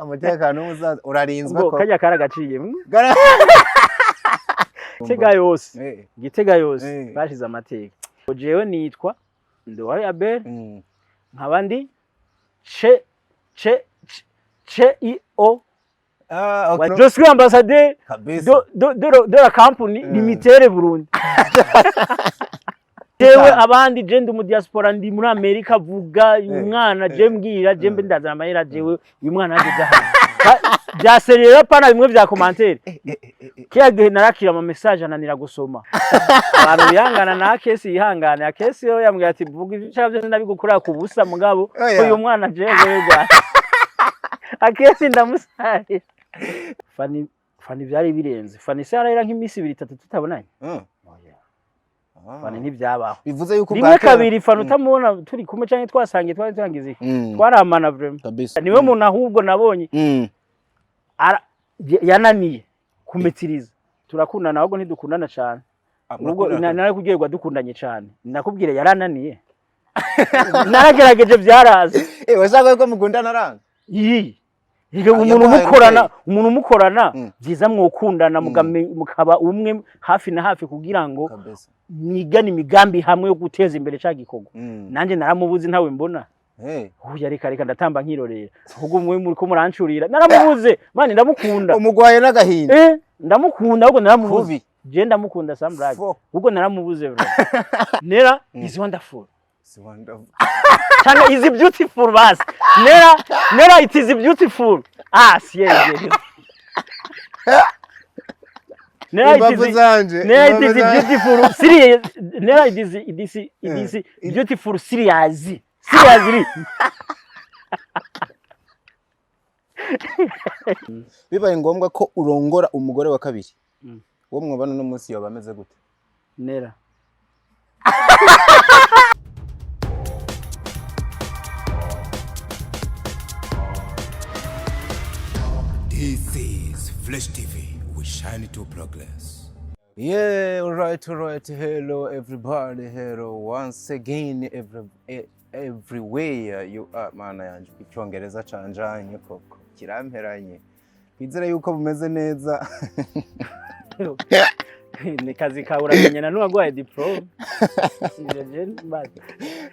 Umutekano w'umusaza urarinzwe Ubwo ko kajya karagaciye. Gitega yose. Gitega yose. Bashize amateka. Jewe nitwa Nduwayo Abel, nkaba ndi C C C I O. Ah, okay. Je suis ambassadeur Kabisa. de la compagnie Limitere Burundi. Jewe abandi je ndi mu diaspora, ndi muri Amerika, vuga umwana je mbwira je mbe ndazana amahera, jewe uyu mwana ageze hano. Bya sérieux, pana bimwe vya commentaire. Kiya gihe narakira ama message ananira gusoma. Abantu bihangana na kesi yihangana. Akesi yo yambwira ati vuga ibyo ushaka byose ndabigukorera ku busa, mugabo Oya. uyu mwana jewe rwa. Akesi ndamusarira. Fani Fani byari birenze. Fani se arahera nk'iminsi ibiri itatu tutabonanye. Ah. Fani ntibyabaho. Bivuze yuko Rimwe bwa kera- kabiri Fani utamubona turi kumwe canke twasangiye twari turangize iki. Twaramana vraiment. Kabisa. Niwe muntu ahubwo nabonye yananiye kumetiriza. Turakundana ahubwo ntidukundana cane. Ah, Ubwo murakundana. narakubwiye dukundanye cane. Nakubwire yarananiye. Naragerageje byaraza. Washaka ko mukundana aranga? Iyi. Iyo Ah, umuntu yaguhaye umukorana, rugero. umuntu umukorana byiza mwokundana, mukaba umwe hafi na hafi kugira ngo Kabisa. mwigane imigambi hamwe yo guteza imbere ca gikorwa. Nanjye naramubuze, ntawe mbona. Uya reka reka, ndatamba nkirorera. Ahubwo mwe muriko murancurira. Naramubuze. Mani ndamukunda. Umugwaye n'agahinda. Ndamukunda ahubwo naramubuze. Kubi. Je ndamukunda Sam Black. Fo. Ahubwo naramubuze bro. Nera is wonderful. Si wonderful. Cyangwa is beautiful basi. Nera Nera it is beautiful. Ah, siye. Nera it Imbavu is zanje. Nera it Imbavu is zanje. beautiful. Serious. Nera it is beautiful serious. Seriously. Bibaye ngombwa ko urongora umugore wa kabiri. Uwo mwabana uno munsi yoba ameze gute? Nera. This is Flash TV. We shine to progress. Yeah, all right. Hello, everybody. Hello, once again, everywhere you are. Mana yanje, icyongereza canjanye koko kiramperanye. Twizere yuko bumeze neza. Ni kazi kawe uramenyana n'uwaguhaye diplôme. Sivyo je mbaza.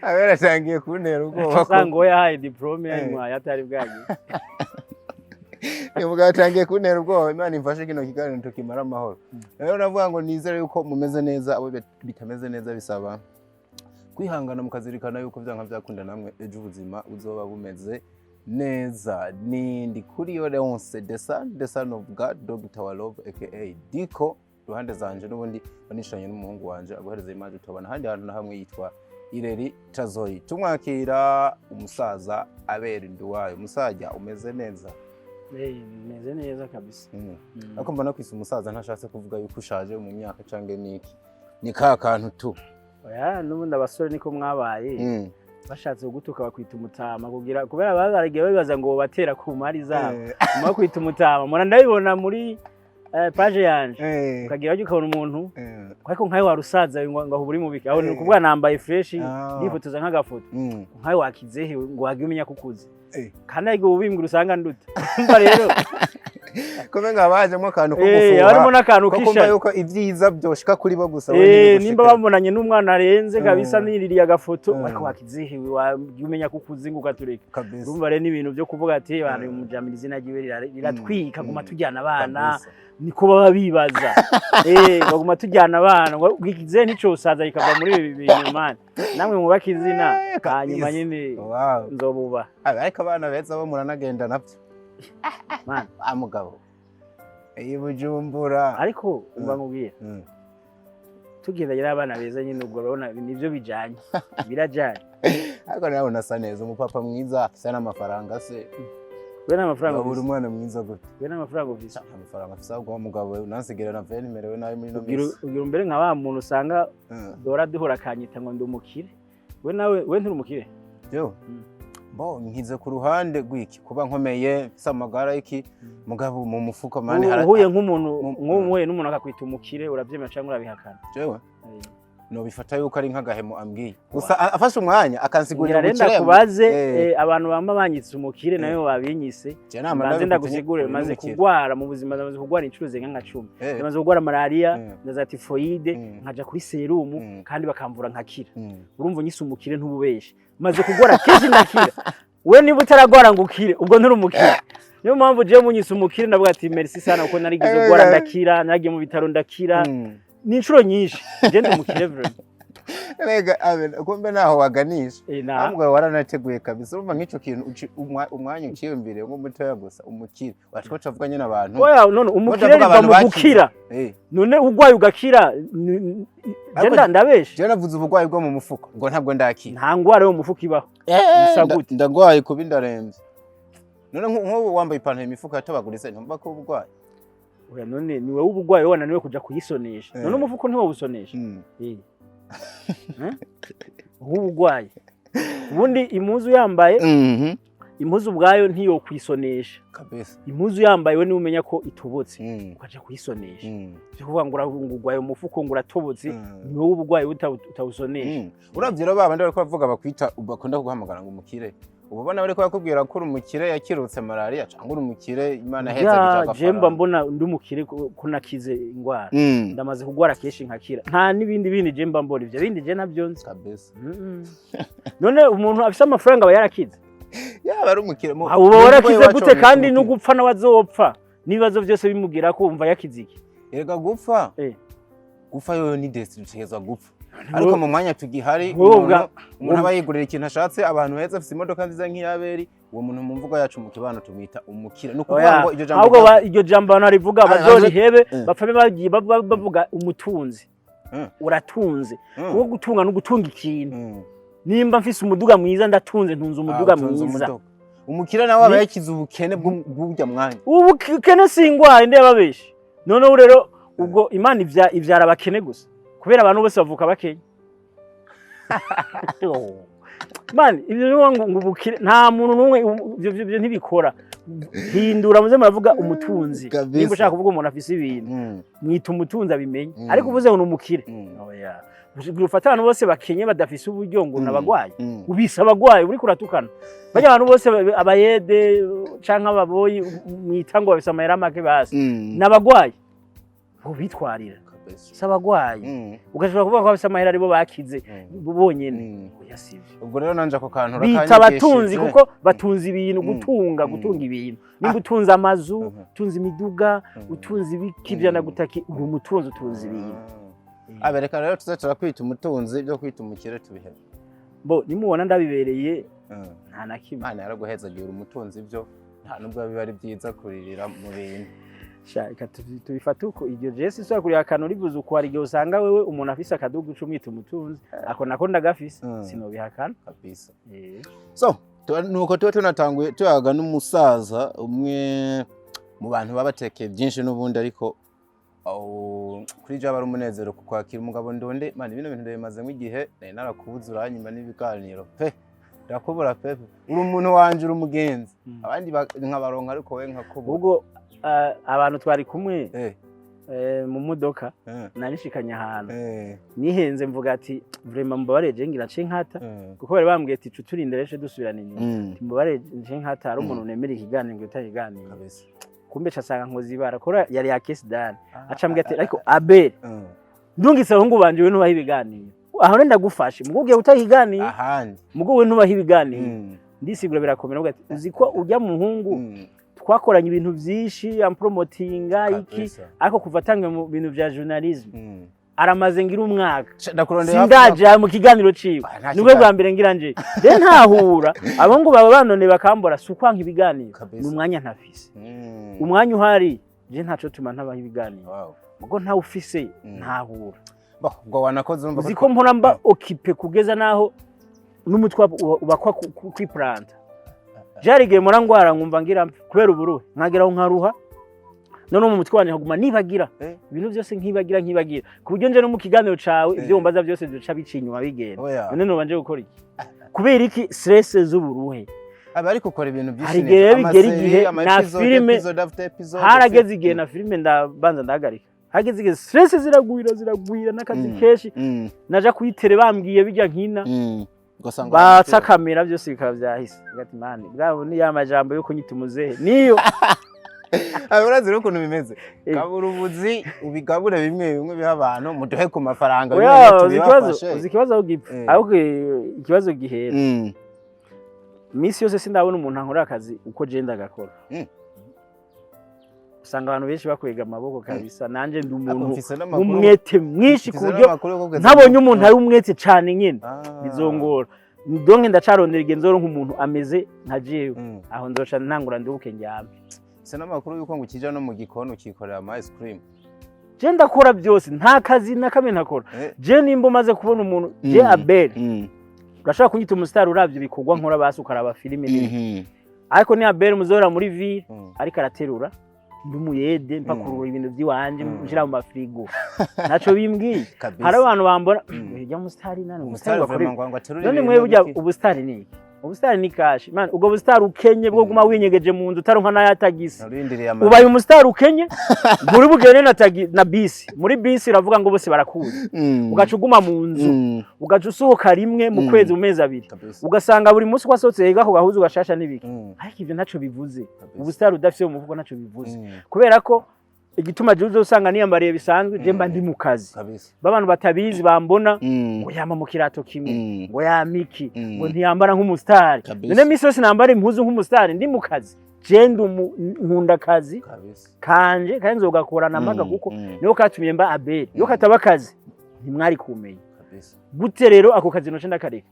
Abera atangiye kuntera ubwoba ko Usanga uwo yahaye diplôme yayimuhaye atari bwagiye. Uyu mugabo atangiye kuntera ubwoba. Imana imfashe kino kiganiro tukimara amahoro. Rero navuga ngo nizere yuko mumeze neza, abo bitameze neza bisaba kwihangana mukazirikana yuko vyanka vyakunda namwe ejo ubuzima buzoba bumeze neza. Ni Ndikuriyo Leonce, the son of God, Dr. Walove aka Diko. Ruhande zanje n'ubundi banishanye n'umuhungu wanje aguhereza image utabona ahandi hantu na hamwe, yitwa Ireri Tazoyi. Tumwakira umusaza Abera Nduwayo. Umusaza, umeze neza? Meze neza kabisa. Ariko mbona kwisa umusaza ntashatse kuvuga yuko ushaje mu myaka cange niki, ni ka kantu tu. Oya, n'ubundi abasore niko mwabaye. Bashatse kugutuka bakwita umutama kugira kubera baragiye babibaza ngo batera ku mari zabo. Bakwita umutama. Mura ndabibona muri page yanje. Ukagira ujya ukabona umuntu ariko nkawe warusaza ngo aho uri mubiki aho ni ukuvuga nambaye fresh, ndifotoza nk'agafoto, nkawe wakizehe ngo wage umenya ko ukuze, kandi ariko ububimbwira usanga nduta. Umva rero, Kumbe nga bajemo akantu ko gufuha, harimo n'akantu ko kumva k'ishari. yuko ibyiza byoshika kuri bo gusa, we ntibigushike. Nimba babonanye n'umwana arenze kabisa, niririye agafoto, ariko wakizehe wajya umenya ko ukuze ngo ukatureka. Kabisa. Urumva rero n'ibintu byo kuvuga ati abantu uyu mujamira izina ryiwe riratwika, guma tujyana abana, niko baba bibaza, baguma tujyana abana ngo ikizehe nticosaza kikava muri ibi bintu. Mani namwe mwubake izina, hanyuma nyine nzobuba. Ariko abana beza bo muranagenda nabyo. Mani. Ah, mugabo iyi Bujumbura. Ariko umva nkubwira, tugendanye n'abana beza nyine, ubwo urabona nibyo bijanye, birajanye. Ariko nawe unasa neza, umupapa mwiza afise n'amafaranga se. We n'amafaranga Wabura ufise? umwana mwiza gute? We n'amafaranga ufise? Amafaranga afise, ahubwo wa mugabo we unansigira na veni merewe nabi muri ino Ugira minsi. ugira umbere nka wa muntu usanga dora duhora akanyita ngo ndi umukire. We nawe we nturi umukire? Yo. Bo nkize ku ruhande rw'iki kuba nkomeye mfise amagara y'iki, mugabo mu mufuko mani Uhuye nk'umuntu, Mu- nk'ubu uhuye n'umuntu akakwita umukire, urabyemera cyangwa urabihakana? Jewe? Nobifata yuko ari nk'agahemo ambwiye gusa, afashe umwanya akansigurira Ngira renda ubukire. Kubaze abantu bama banyitse umukire, nayo babinyise. Je nama Mbanze ndabifata ndagusigure. uri Maze n'umukire. kugwara mu buzima, ndamaze kugwara inshuro zirenga nka 10. Ndamaze kugwara malaria na za typhoïde, nkaja kuri sérum, kandi bakamvura nkakira. Urumva unyise umukire ntububeshe, maze kugwara kenshi ndakira. We niba utaragwara ngo ukire, ubwo nturi umukire. Niyo mpamvu jewe munyise umukire ndavuga ati merci sana, kuko narigeze kugwara ndakira, naragiye mu bitaro ndakira. Ni inshuro nyinshi. Je ndi umukire vraiment. Rega abe kumbe naho waganisha. Na Ahubwo waranateguye kabisa. Urumva nk'ico kintu umwanya uciyumvire nk'umutoya gusa, umukire watwo tuvuga nyine abantu. Oya, none umukire Ndavuga riva abantu mu bakize. gukira. None ugwaye ugakira, je Ariko ndabeshe? Jewe navuze uburwayi bwo mu mufuko ngo ntabwo ndakira. Nta ngwara yo mu mufuko ibaho. Bisa gute? Ndagwaye kuba indarembye. None nk'ubu wambaye ipantaro imifuko yatobaguritse, ntumva ko uburwayi? Oya, none ni wowe ubugwayi wananiwe kuja kuyisonesha. None umufuko ntiwawusonesha? Eh? Nk'ubugwayi ubundi impuzu yambaye, impuzu ubwayo ntiyokwisonesha. Kabisa. Impuzu yambaye, we niwe umenya ko itobotse, ukaja kuyisonesha. Vyo kuvuga ngo ngo urwaye umufuko ngo uratobotse, ni wowe ubugwayi utawusonesha. Uravye rero babandi bariko bavuga bakwita, bakunda kuguhamagara ngo umukire, uba ubona bariko bakubwira ko uri umukire yakirutse malaria cyangwa uri umukire Imana Ya, yaheza? je mba mbona ndi umukire ko nakize ingwara. Ndamaze kugwara kenshi nkakira, nta n'ibindi bindi je mba mbona. Ivyo bindi je ntabyo nzi. Kabisa. None umuntu afise amafaranga aba yarakize? Yaba ari umukire Uba mu mvugo warakize y'iwacu gute? bamwita Kandi umukire. no gupfa nawe azopfa n'ibibazo byose bimugira ko umva yakize iki? Erega gupfa, gupfa yoyo ni destinée, dutegerezwa gupfa, ariko mu mwanya tugihari Wowe umuntu aba yigurira ikintu ashatse, abantu heza, afise imodoka nziza nk'iyaberi, uwo muntu mu mvugo yacu mu kibano tumwita umukire. Ni ukuvuga Oya, ngo iryo jambo ahubwo iryo jambo abantu barivuga Ah, bazorihebe, bapfe bagiye bavuga umutunzi. Uratunze. Kuko gutunga no gutunga ikintu. Nimba mfise umuduga mwiza ndatunze, ntunze umuduga Ah, utunze mwiza. umuduga. Umukire nawe aba yakize ubukene bw'urya mwanya. Ubu kene si ingwara ndebabeshe. Noneho rero ubwo Imana ivyara abakene gusa, kubera abantu bose bavuka bakenye. Man, ibyo niyo ngo ubukire, nta muntu n'umwe ivyo ntibikora. Hindura, muze muravuga umutunzi. Kabisa. Nimba ushaka kuvuga umuntu afise ibintu, mwita umutunzi abimenye. Ariko uvuze ngo ni umukire, oya, ufata abantu bose bakenye badafise uburyo ngo nabagwayi, ubise abagwayi, uriko uratukana. Bajya abantu bose abayede canke ababoyi mwita ngo bafise amahera make, basi n'abagwayi bo bitwarira? Kabisa. Si abagwayi. Ugashobora kuvuga ko bafise amahera aribo bakize bonyene? Oya, sivyo. Ubwo rero nanje ako kantu Bita abatunzi urakanyigishije. kuko batunze ibintu. Gutunga, gutunga ibintu, nimba utunze amazu, utunze imiduga, utunze ibiki, vyanagutaki, uri umutunzi, utunze ibintu. Abereka rero tuze turakwita umutunzi, byo kwita umukire tubihebe. Bo nimubona ndabibereye, nta na kimwe. Imana yaraguhezagira umutunzi, byo nta nubwo biba ari byiza kuririra mu bintu. Sha, reka tubifate uko. Iryo jesi isubira kurihakana urivuze uko, hari igihe usanga wewe umuntu afise akaduga uca umwita umutunzi. Ako nako ndagafise, sinobihakana. Kabisa. So nuko tuba tunatanguye tuyaga n'umusaza umwe mu bantu baba batekeye byinshi n'ubundi, ariko kuri je aba ari umunezero ku kwakira umugabo ndonde. Man, bino bintu ndabimazemo igihe, nari narakubuze, uranyuma n'ibiganiro pe, ndakubura pe. Uri umuntu wanje, uri umugenzi. Abandi nkabaronka, ariko we nkakubura. Ubwo abantu twari kumwe mu modoka, narishikanye ahantu, nihenze mvuga ati vraiment mubabare, je ngira nce nkata, kuko bari bambwiye ati cuturinde rero dusubirana inyuma. Mubabare nce nkata, hari umuntu nemera ikiganiro ngo utakiganiro. Kabisa. Kumbe casanga nkozi ibara kora yari ya Kesi Dan, acambwira ati ariko Abel, ndungitse abahungu banje, we ntubaha ibiganiro. Aho rero ndagufashe mugo ugiye utakiganiro. Ahandi. Mugo we ntubaha ibiganiro. Ndisigura birakomera, avuga ati uzi ko ujya muhungu twakoranye ibintu byinshi, ampromotinga iki, ariko kuva atangiye mu bintu vya journalism, aramaze ngira umwaka Ndakurondera. sindaja mu kiganiro ciwe. Ah, nta Nibwo kiganiro. bwa mbere ngira nje rero ntahura abahungu baba banone bakambora. Si ukwanka ibiganiro, ni umwanya ntafise. Umwanya uhari, je ntaco tuma ntabaha ibiganiro. Ubwo ntawe ufise, ntahura. Bah, ubwo wanakoze, urumva. Uzi ko mpora mba occupé kugeza naho n'umutwe ubakwa kwiplanta. Byari igihe mpora ngwara nkumva ngira mpfe kubera uburuhe, nkageraho nkaruha, none mu mutwe wanjye nkaguma nibagira ibintu byose, nkibagira nkibagira, ku buryo nje no mu kiganiro cawe ibyo wumbaza byose duca bica inyuma bigenda. Oya. None noba nje gukora iki? Kubera iki? Stress z'uburuhe. Aba ariko ukora ibintu byinshi Hari igihe neza. rero bigera Ama série, igihe ama na episode, filime episode after episode. Harageze igihe na filime ndabanza ndahagarika. Hageze igihe stress ziragwira, ziragwira n'akazi kenshi. Naja kuyitere bambwiye bijya nkina, ugasanga batsa kamera, byose bikaba byahise. Ati man, bwabo ni ya majambo yo kunyita umuzehe niyo. Ah, urazi rero ukuntu bimeze. Eh. Gabura ubuzi, ubigabure bimwe bimwe, biha abantu, muduhe ku mafaranga bimwe Oya, bimwe uzi ikibazo? tubibafashe. Uzi ikibazo aho gipfa? Eh. Aho ikibazo gihera, misi yose sindabona umuntu ankora akazi uko je ndagakora. Usanga abantu benshi bakwega amaboko kabisa. Nanje ndi Ariko umuntu mfise n'amakuru w'umwete mwinshi ku mfise buryo n'amakuru yo kugeza ntabonye umuntu ari umwete cane nyene Ah. bizongora. Donc ndacarondera igihe nzoronka umuntu ameze nka jewe. Aho nzoca ntangura nduhuke ndyame. Mfise n'amakuru yuko ngo ukija no mu gikoni ukikorera ama ice cream. Je ndakora byose, nta kazi na kamwe ntakora. Je nimba umaze kubona umuntu je Abel, urashobora kunyita umusitari uravye ibikorwa nkora, basi ukaraba filime n'ibiki. Ariko ni Abel muzora muri ville ariko araterura, ndi umuyede mpakurura ibintu by'iwanje, nshira mu mafirigo, ntaco bimbwiye. Kabisa. Hari abantu bambona ujya umusitari nani, umusitari Umusitari bakora vraiment ngo aterure none ibintu mwe burya biki. Ubusitari ni iki? Ubusitari ni cash man. Ubwo busitari ukenye bwo guma winyegeje mu nzu utaronka n'aya tagisi, Narindiriye ubaye umusitari ukenye, nturi bugende na tagi na bisi. Muri bisi uravuga ngo bose barakuzi, ugaca uguma mu nzu, ugaca usohoka rimwe mu kwezi, mu mezi 2, Kabisa. ugasanga buri munsi wasohotse yiga ku gahuzu gashasha n'ibiki. Ariko ivyo ntaco bivuze. Ubusitari udafise mu mufuko ntaco bivuze, kubera ko igituma jewe uzosanga niyambariye bisanzwe, je mba ndi mu kazi. Kabisa. B'abantu batabizi bambona ngo yama mu kirato kimwe, ngo yamiki, ngo ntiyambara nk'umusitari. Kabisa. None misi yose nambara impuzu nk'umusitari ndi mu kazi? Je ndi nkunda akazi Kabisa. kanje, kandi nzogakora namaga, kuko niho katumye mba Abel. Iyo kataba akazi ntimwari kumenya. Kabisa. Gute rero ako kazi noce ndakareka?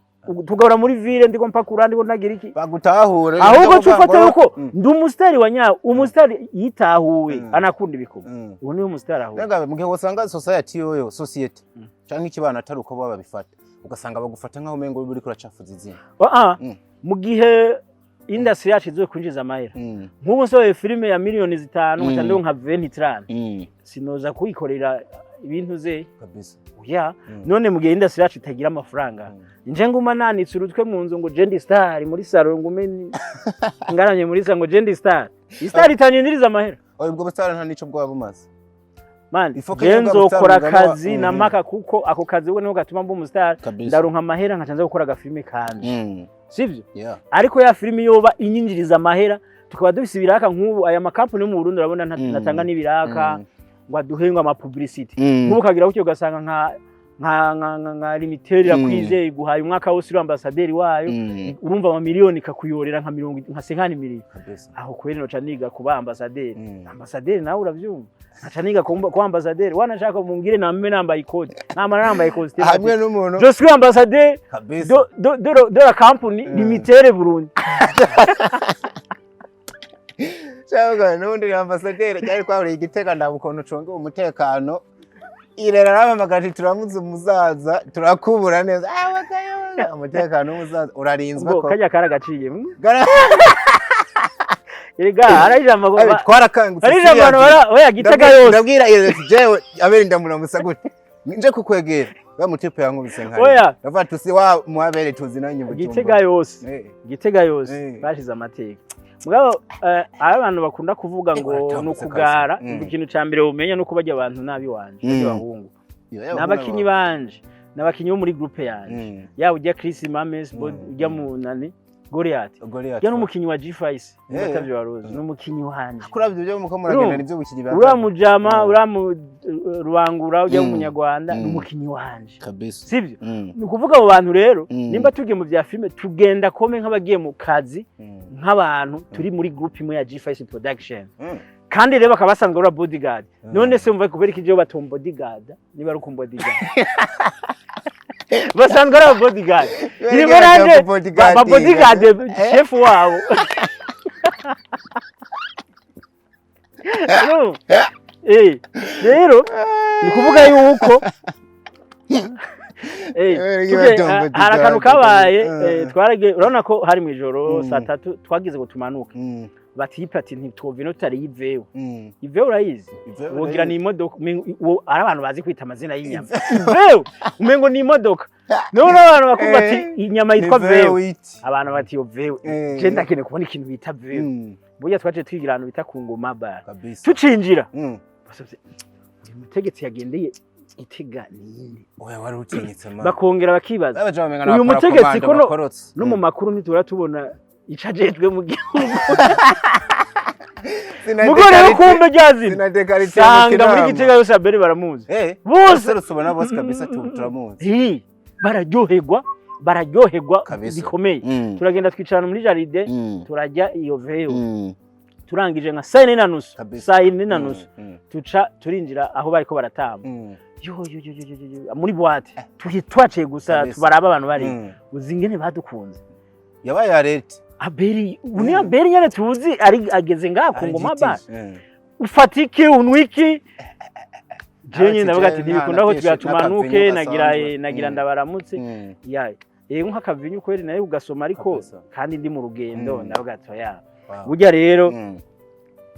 Tugahora muri ville, ndiko mpakura, ndiko ndagira iki? Bagutahure. Ahubwo cufata yuko ndi umusitari wa nyawo, umusitari yitahuwe, anakunda ibikorwa. Uwo niwe umusitari ahubwo. Nenga mu gihe usanga society yoyo, society canke ikibano atari uko baba babifata, ugasanga bagufata nkaho umengo uriko uracafuza izina. Ah, ah, mu gihe industry yacu izoye kwinjiza amahera, nk'ubu nsohoye filime ya miliyoni 5, nkaca ndonka 20 30, sinoza kuyikorera ibintu ze. Kabisa. Oya. None mu gihe industry yacu itagira amafaranga, nje nguma nanitse urutwe mu nzu ngo je ndi star muri salon, ngume ngaramye muri salon ngo je ndi star, star itanyinjiriza amahera? Oya, ubwo busitani nta nico bwaba bumaze. Man, Ifo ko je nyobwa nzokora busitani bungana akazi na mpaka, kuko ako kazi ubwo niho gatuma mba umustar. Kabisa. Ndaronka amahera nkaca nza gukora agafilime kanje, sivyo? Yeah. Ariko ya filime yoba inyinjiriza amahera, tukaba dufise ibiraka nk'ubu aya makampani yo mu Burundi, urabona natanga n'ibiraka ngo aduhe ngo ama publicity. Nk'ubu ukagira gutyo ugasanga nka Limitel irakwizeye, iguhaye umwaka wose uri ambasaderi wayo. Urumva amamiliyoni ikakuyorera nka mirongo nka 50 miliyoni. Kabisa. Aho kweri noca niga kuba ambasaderi. Ambasaderi nawe uravyumva, nkaca niga kuba ambasaderi, wanashaka mumbwire nambe nambaye ikoti, namara nambaye ikositimu, Hamwe n'umuntu je suis ambassadeur kabisa. de la compagnie Limitere Burundi. Cyangwa n'ubundi ni ambasaderi cyari twahuriye igitega, ndaba ukuntu ucunga umutekano. Irera arampamagara ati turamuze umusaza, turakubura neza. Ah, bakayoba. Umutekano w'umusaza urarinzwe Ubwo ko. kajya karagaciye. Erega hari ijambo Abe, twarakangutse. hari ijambo abantu bara oya, Gitega yose. Ndabwira Irera ati jewe abere ndamuramutsa gute? Nje kukwegera. Wa mutipe yankubise nka. Oya. Ndavuga tusi wa muabere tuzi nanyu Bujumbura. Gitega yose. Gitega yose bashize amateka. Mugabo aho abantu bakunda kuvuga ngo Baratambutse ni ukugara, kazi. Ikintu ca mbere umenya nuko bajya abantu nabi wanje, bajya bahungu n'abakinyi banje, n'abakinyi bo muri groupe yanje, yaba ujya Chris Mames, ujya mu nani Goliath, Goliath. ujya n'umukinyi wa G5, Batavyo Barozi, n'umukinyi wanje. Kuravyo byo muko muragenda nivyo bukinyi ba. Uriya mujama, uriya mu Rubangura ujya w'umunyarwanda, n'umukinyi wanje. Kabisa. Sivyo? Ni ukuvuga abo bantu rero, nimba tugiye mu bya filime, tugenda kome nk'abagiye mu kazi, nk'abantu turi muri groupe imwe ya G5 Production. Kandi rero bakaba basanzwe ari bodyguard. None se mva kubera iki jewe batom bodyguard? Niba ari bodyguard, basanzwe ari bodyguard, irimo nanje ba bodyguard chef wabo. Urumva? Rero ni kuvuga yuko hari akantu kabaye, twaragiye, urabona ko hari mu ijoro saa 3, twagize ngo tumanuke, batipe ati ntitwova ino tutari ivewe. Ivewe urayizi? Wogira ni imodoka. Ari abantu bazi kwita amazina y'inyama ivewe, umengo ni imodoka. None abantu bakumva ati inyama yitwa vewe, abantu bati iyo vewe, je ndakeneye kubona ikintu bita vewe. Burya twaciye twigira ahantu bita ku Ngoma Bar. Kabisa. Tucinjira basavye Uyu mutegetsi yagendeye Gitega ninde? Oya, wari utinyitse man. Bakongera bakibaza Baje bamenga uyu mutegetsi ko bakorotse. no mu makuru ntitura tubona ico ajejwe mu gihugu. Mugo rero kumbe ryazina sanga muri Gitega yose Abeli baramuzi bose bose. Ubona bose kabisa turamuzi. Hi, bararyoherwa, bararyoherwa bikomeye. Turagenda twicarana muri jardin, turajya iyo veyo, turangije nka saa yine na nusu, saa yine na nusu tuca turinjira aho bariko baratamba. Yo yo yo yo yo yo, yo, muri boîte tuhi twaciye gusa tubaraba abantu bari uzi ingene badukunze. Yabaye arete. Abeli ubu ni Abeli nyene tuzi ari ageze ngaha ku ngoma ba ufata iki, unywa iki? Jewe nyene ndavuga ati ntibikunda ko tugira tumanuke, nagira nagira ndabaramutse. Ya, yego, nk'akavinyu kweri nawe ugasoma ariko kandi ndi mu rugendo. Ndavuga ati oya. Burya rero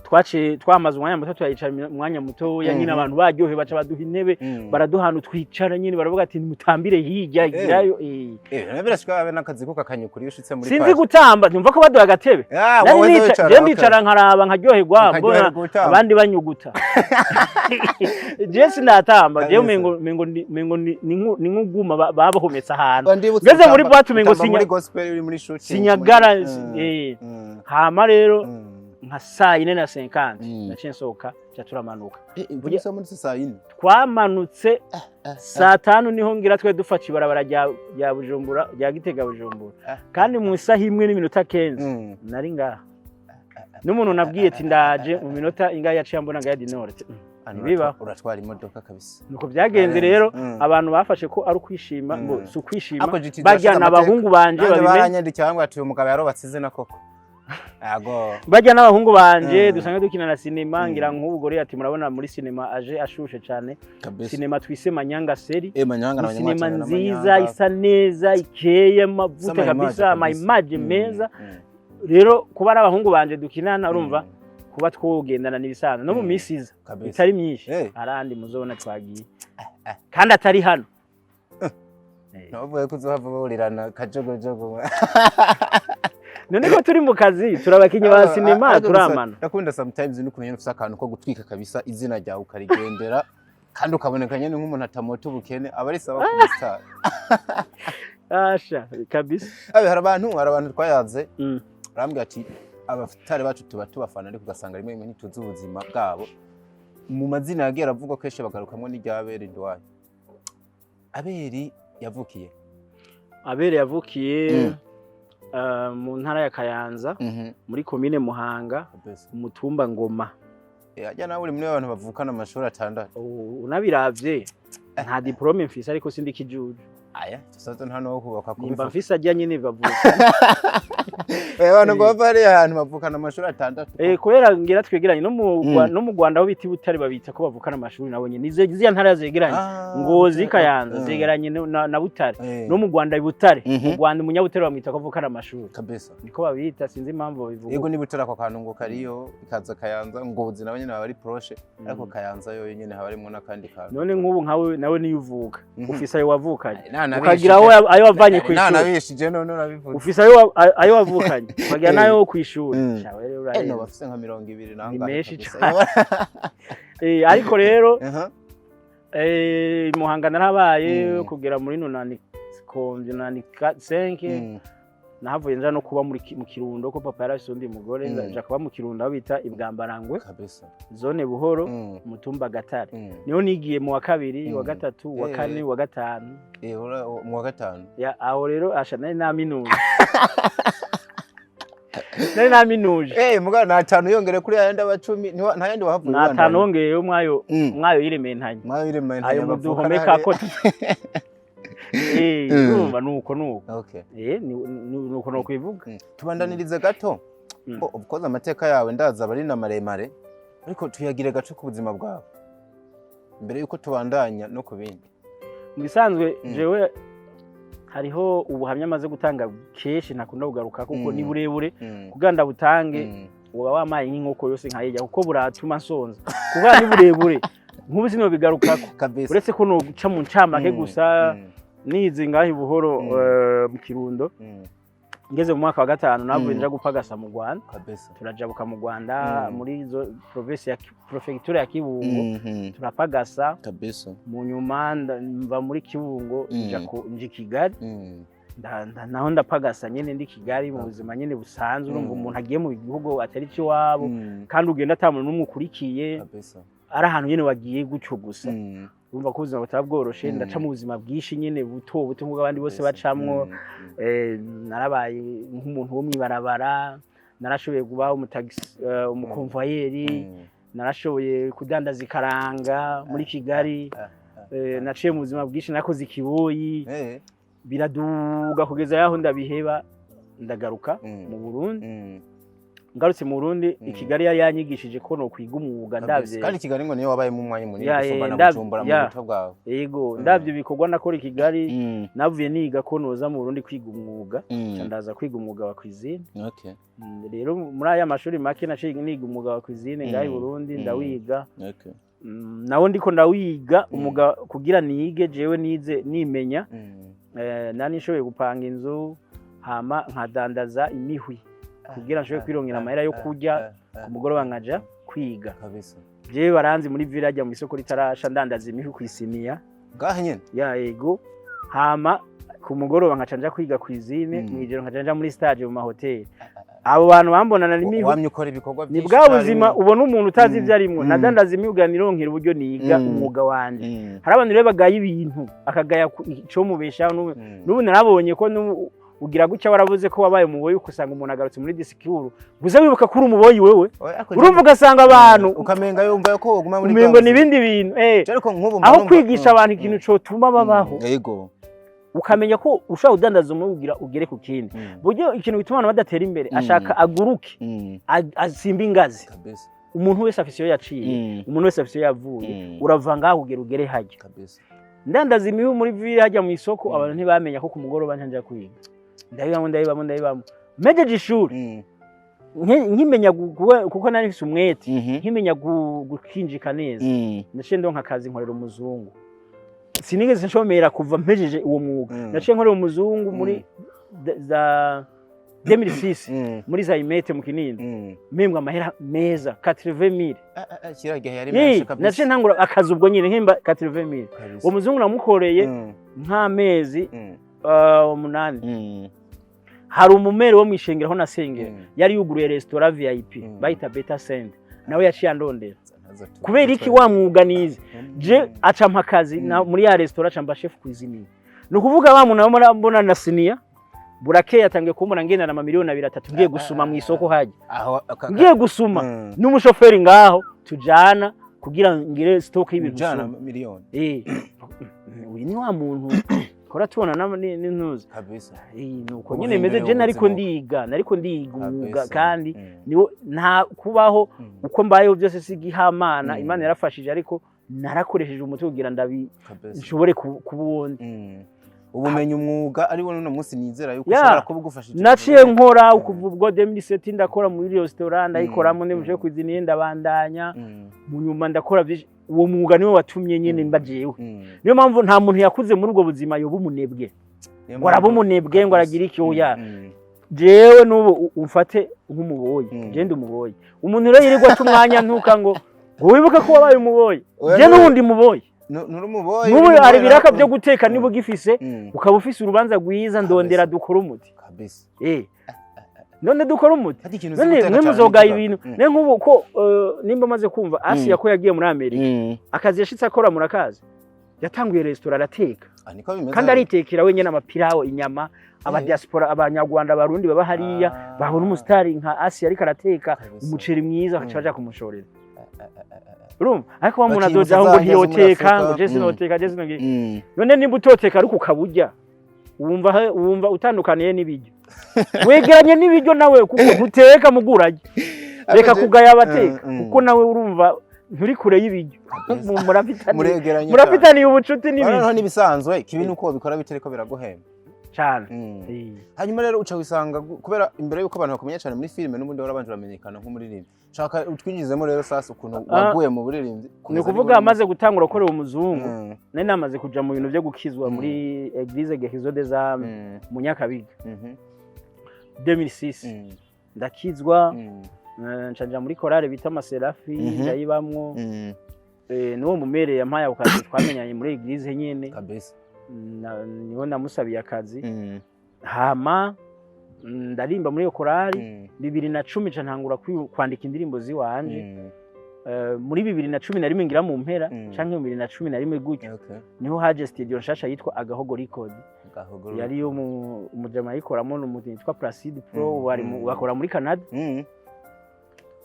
twaciye twamaze umwanya muto, turayicara umwanya mutoya nyine. Abantu baryohewe baca baduha intebe, baraduha ahantu twicara nyine, baravuga ati nimutambire hirya girayo. Birashika abe n'akazi ko kakanyukura iyo ushitse muri Sinzi party. gutamba, numva ko baduha agatebe. Ah, Nari wowe wicara, je okay. ndicara nkaraba nkaryoherwa mbona Ukaryoherwa utamba. abandi banyuguta. Je sinatamba je. Umengo ni nk'uguma babahometse ahantu. Ndibutse Ngeze muri boîte umengo utamba muri gospel uri muri shooting. Sinyagara. Hama rero nka saa 4:50 naciye nsohoka, ca turamanuka. Burya muri saa yine? Twamanutse saa 5, niho ngira twe dufata ibarabara rya Bujumbura, rya Gitega Bujumbura. Kandi mu isaha 1:15 nari ngaha. N'umuntu nabwiye ati ndaje mu minota ingahe, yaciye ambona ngaha dinore. Hano Ntibibaho. Uratwara imodoka kabisa. Nuko byagenze rero. Abantu bafashe ko ari ukwishima ngo si ukwishima. Ako GT Bajya turashize amateka. n'abahungu banje Nanjye babimenye. baranyandikiye bambwira ati uyu mugabo yarubatse izina koko. Yego. Bajya n'abahungu banje dusanzwe dukina na sinema. Ngira nk'ubu gore ati murabona muri sinema aje ashushe cyane. Sinema twise Manyanga série. Manyanga Ni na sinema Manyanga na nziza, Manyanga. isa neza, ikeye amavuta Ama kabisa, image ama kabisa. image meza. Rero kuba ari abahungu banje dukinana, urumva kuba twogendana n'ibisanzwe no mu minsi iza itari myinshi arandi muzobona twagiye kandi atari hano. Navuye ko uzohava burirana kajogojogo. None ko turi mu kazi, turi abakinyi ba sinema, Ariko gusa turamana. Ndakunda sometimes n'ukuntu nyene ufise akantu ko gutwika kabisa, izina ryawe ukarigendera kandi ukaboneka nyene nk'umuntu atamota ubukene, aba ari sawa ku star. Asha kabisa. Abe hari abantu twayaze barambwira ati abatari bacu tuba tubafana, ariko ugasanga rimwe rimwe ntituzi ubuzima bwabo. Mu mazina yagiye aravugwa kenshi bagarukamwo n'irya Abeli Nduwayo. Abeli yavukiye? Abere yavukiye mu ntara ya Kayanza, muri komine Muhanga, umutumba Ngoma. Ajya nawe uri muri abantu bavukana amashuri 6. Unabiravye nta diplôme mfise, ariko sindi kijuju. Aya tusazo nta no kubaka Nimba kubivuga. mfise ajya nyene bavuka. Abantu ngo bava hariya ahantu bavukana amashuri 6. Kubera ngira twegeranye no mu no mu Rwanda aho bita i Butare, babita ko bavukana amashuri nabo nyene. Izo ziriya ntara zegeranye, Ngozi, Kayanza, zegeranye na Butare. No mu Rwanda i Butare, mu Rwanda umunyabutare bamwita ko avukana amashuri. Niko babita, sinzi impamvu babivuga. Yego, niba utari ako kantu ngo kariyo ikaza Kayanza, Ngozi nabo nyene baba ari proche, ariko Kayanza yo nyene haba harimwo n'akandi kantu. None nk'ubu nkawe nawe niyo uvuka ufise ayo wavukanye, Nta ukagira ayo wavanye ku ishuri. Nabishije none urabivuze. Ufise ayo wavukanye, ukagira n'ayo ku ishuri. Shawe rero No urarenze. bafise nka 20 Ni nangahe menshi kabisa. cane. Ariko rero Muhanga narabaye kugera muri nonani komvye nonani 5. Nahavuye nja no kuba muri mu Kirundo, ko papa yarafise undi mugore. Nja kuba mu Kirundo aho bita Ibwambarangwe, zone Buhoro, umutumba Gatare. Niho nigiye mu wa kabiri, wa gatatu, wa kane, wa gatanu. Mu wa gatanu. Ya, aho rero asha nari naminuje, nari naminuje. Mugabo nta tanu yongere kuri ayandi aba 10, nta yandi wahavuye Nta ubandanya? tanu wongeyeyo mwayo. Mwayo yirementanye. Mwayo yirementanye Ayo bavuka muduhomeka hariya. ko urumva nuko nuko. Nuko nokwivuga. Tubandanirize gato. Bo of course amateka yawe ndaza aba ari na maremare, ariko tuyagire gato ku buzima bwawe mbere yuko tubandanya no ku bindi. Mu bisanzwe jewe hariho ubuhamya amaze gutanga kenshi ntakunda kugaruka kuko ni burebure. Kugira ndabutange uba wamaye nk'inkoko yose nkayirya, kuko buratuma nsonza, kuko ni burebure. Nk'ubu sinobigarukako uretse ko noguca mu ncamake gusa. Nize ngaho i Buhoro, mu Kirundo. Ngeze mu mwaka wa gatanu navuye nja gupagasa mu Rwanda. Turajabuka mu Rwanda, muri zo province ya préfecture ya Kibungo, turapagasa. Mu nyuma mva muri Kibungo, nja nja i Kigali. Naho ndapagasa nyene, ndi Kigali mu buzima nyene busanzwe. Urumva, umuntu agiye mu gihugu atari iwabo, kandi ugenda ata muntu n'umwe ukurikiye, ari ahantu nyene wagiye gutyo gusa. Urumva ko ubuzima butaba bworoshe. Ndaca mu buzima bwinshi nyene, buto buto nk'ubwo abandi bose bacamwo. Narabaye nk'umuntu wo mw'ibarabara, narashoboye kuba umutagisi, umukonvoyeri, narashoboye kudandaza ikaranga muri Kigali. Naciye mu buzima bwinshi, nakoze ikiboyi, biraduga kugeza yaho ndabiheba, ndagaruka mu Burundi. Ngarutse mu Burundi, i Kigali yari yanyigishije ko nokwiga umwuga. Ndavye Kandi Kigali ngo niyo wabayemo umwanya munini gusumba na Bujumbura mu buto bwawe. Yego, ndavye ibikorwa nakora i Kigali, navuye niga ko noza mu Burundi kwiga umwuga. Nca ndaza kwiga umwuga wa cuisine. Rero muri aya mashuri make naciye niga umwuga wa cuisine ngaha i Burundi, ndawiga. Nawo ndiko ndawiga umwuga kugira nige jewe nize nimenya. Nani nshoboye gupanga inzu, hama nkadandaza imihwi kugira nshobore kwirongera amahera yo kurya, ku mugoroba nkaja kwiga. Jewe baranzi muri village mu isoko ritarasha, ndandaza imihwi kw'isiniya. Ngaha nyene? Ya, yego. Hama ku mugoroba nkaca nja kwiga cuisine, mw'ijoro nkaca nja muri stage mu mahoteli. Abo bantu bambonana n'imihwi. Wamye ukora ibikorwa Ni byinshi bwa buzima icyarimwe. ubona umuntu utazi ibyo arimwo. Nadandaza imihwi kugira nironkere uburyo niga umwuga wanje. Hari abantu rero bagaya ibintu, akagaya ico mubeshaho n'ubu narabonye ko ugira gutya waravuze ko wabaye umuboyi, ugasanga umuntu agarutse muri discours, gusa wibuka ko uri umuboyi wewe. Oya, ariko Urumva, ugasanga abantu ukamenga yumva ko woguma muri umengo bwa ni buzima. ibindi bintu Ariko nk'ubu mba aho numva- kwigisha abantu ikintu cotuma babaho, ukamenya ko ushobora kudandaza umwe kugira ugere ku kindi. Buryo ikintu bituma abantu badatera imbere, ashaka aguruke, asimba ingazi. Umuntu wese afise iyo yaciye, umuntu wese afise iyo yavuye. Urava ngaho kugira ugere hajya. Ndandaza imibu muri ville hajya mu isoko, abantu ntibamenya ko ku mugoroba nja kwiga. Ndabibamo, ndabibamo, ndabibamo, mpejeje ishuri, nkimenya kuko nari mfise umwete, nkimenya gukinjika neza, naciye ndonka akazi, nkorera umuzungu. Sinigeze nshomera kuva mpejeje uwo mwuga. Naciye nkorera umuzungu muri za 2006, muri Zaimete mu Kinindo, mpembwa amahera meza, 80,000. Ah, ah, ah, kiriya gihe yari menshi kabisa. Naciye ntangura akazi ubwo nyine nkemba 80,000. Uwo muzungu namukoreye nk'amezi 8. Hari umumere wo mwishengero aho nasengera, yari yuguruye resitora VIP, bayita Beta Send, nawe yaciye andondera. Kubera iki? Wa mwuga nize je, acampa akazi muri ya resitora, acamba chef cuisinier. Ni ukuvuga wa muntu abona mbona na siniya burakeye, yatangiye kumbona ngendana amamiliyoni abiri atatu, ngiye gusuma mu isoko hajya, Aho ngiye gusuma n'umushoferi ngaho tujana kugira ngire stock y'ibintu Ujana nsuma. miliyoni. Uyu ni wa muntu kora tubona n'intuzi. Nuko nyene Ubuhindure meze je, nariko ubuzima. ndiga, nariko ndiga umwuga, kandi niwo nta kubaho uko mbayeho byose si igihamana. Imana yarafashije, ariko narakoresheje umutwe kugira ndabi nshobore kuba uwundi. Ubumenyi umwuga ari wo n'uno munsi nizera yuko ushobora kuba ugufashije. Naciye nkora kuva ubwo 2007, ndakora muri restaurant, ndayikoramo ndi muje cuisinier, ndabandanya. Mu nyuma ndakora byinshi. Uwo mwuga niwo watumye nyene mba jewe. Niyo mpamvu nta muntu yakuze muri ubwo buzima yoba umunebwe, Niyo ngo araba mpamvu- umunebwe, ngo aragira iki, oya. Jewe n'ubu umfate nk'umuboyi, je ndi umuboyi. Umuntu rero yirirwa ata umwanya ntuka ngo wibuke ko wabaye umuboyi. Oya, Je n'ubundi muboyi. Nturi umuboyi. N'ubu uri hari umuboyi ibiraka byo guteka, niba ugifise, ukaba ufise urubanza rwiza, ndondera dukora umuti. None dukora umuti. Hadi ikintu uzi None guteka mwe cyane muzogaya n'ikiga. ibintu. Ne nk'ubu ko nimba maze kumva Asiya ko yagiye muri Amerika, akazi yashitse akora murakazi, yatanguye resitora, arateka. Ah, niko bimeze. Kandi aritekera wenyine amapirawo, inyama. Aba diaspora, abanyarwanda, abarundi baba hariya, babona umusitari nka Asiya ariko arateka umuceri mwiza, bakaca baja kumushorera. Urumva, ariko wa muntu Bakiyibutsa azojaho ngo za ndya zo muri ntiyoteka, Afrika. ngo je sinoteka, je sinoteka. None nimba utoteka ariko ukaburya, wumva wumva utandukaniye n'ibiryo, wegeranye n'ibiryo nawe, kuko ntuteka muguranye. Reka kugaya abateka, kuko nawe urumva nturi kure y'ibiryo. Murafitaniye Muregeranye. murafitaniye ubucuti n'ibiryo. Noneho n'ibisanzwe kibi nuko wabikora bitariko biraguhemba. Cyane. Hanyuma rero uca wisanga kubera imbere yuko abantu bakumenya cyane muri filime, n'ubundi warabanje uramenyekana nk'umuririmbyi. Shaka utwinjizemo rero sasa ukuntu waguye mu buririmbyi Ni kugeza ukuvuga n'ubu. amaze gutangura gukorera umuzungu, nari namaze kuja mu bintu byo gukizwa muri Église Guérison des Âmes mu Nyakabiga. 2006 ndakizwa, nca muri korale bita Amaserafi, ndayibamwo. N'uwo mumere yampaye ako kazi twamenyanye muri église nyene. Niho namusabiye akazi. Hama ndarimba muri iyo korali. 2010 nca ntangura kwandika indirimbo ziwanje. Muri 2011 ngira mu mpera canke 2011 gutyo, niho haje studio nshasha yitwa Agahogo Record. Gahogo. Yari yo umujama ayikoramo ni umuntu yitwa Placide Pro, wari bakora muri Canada.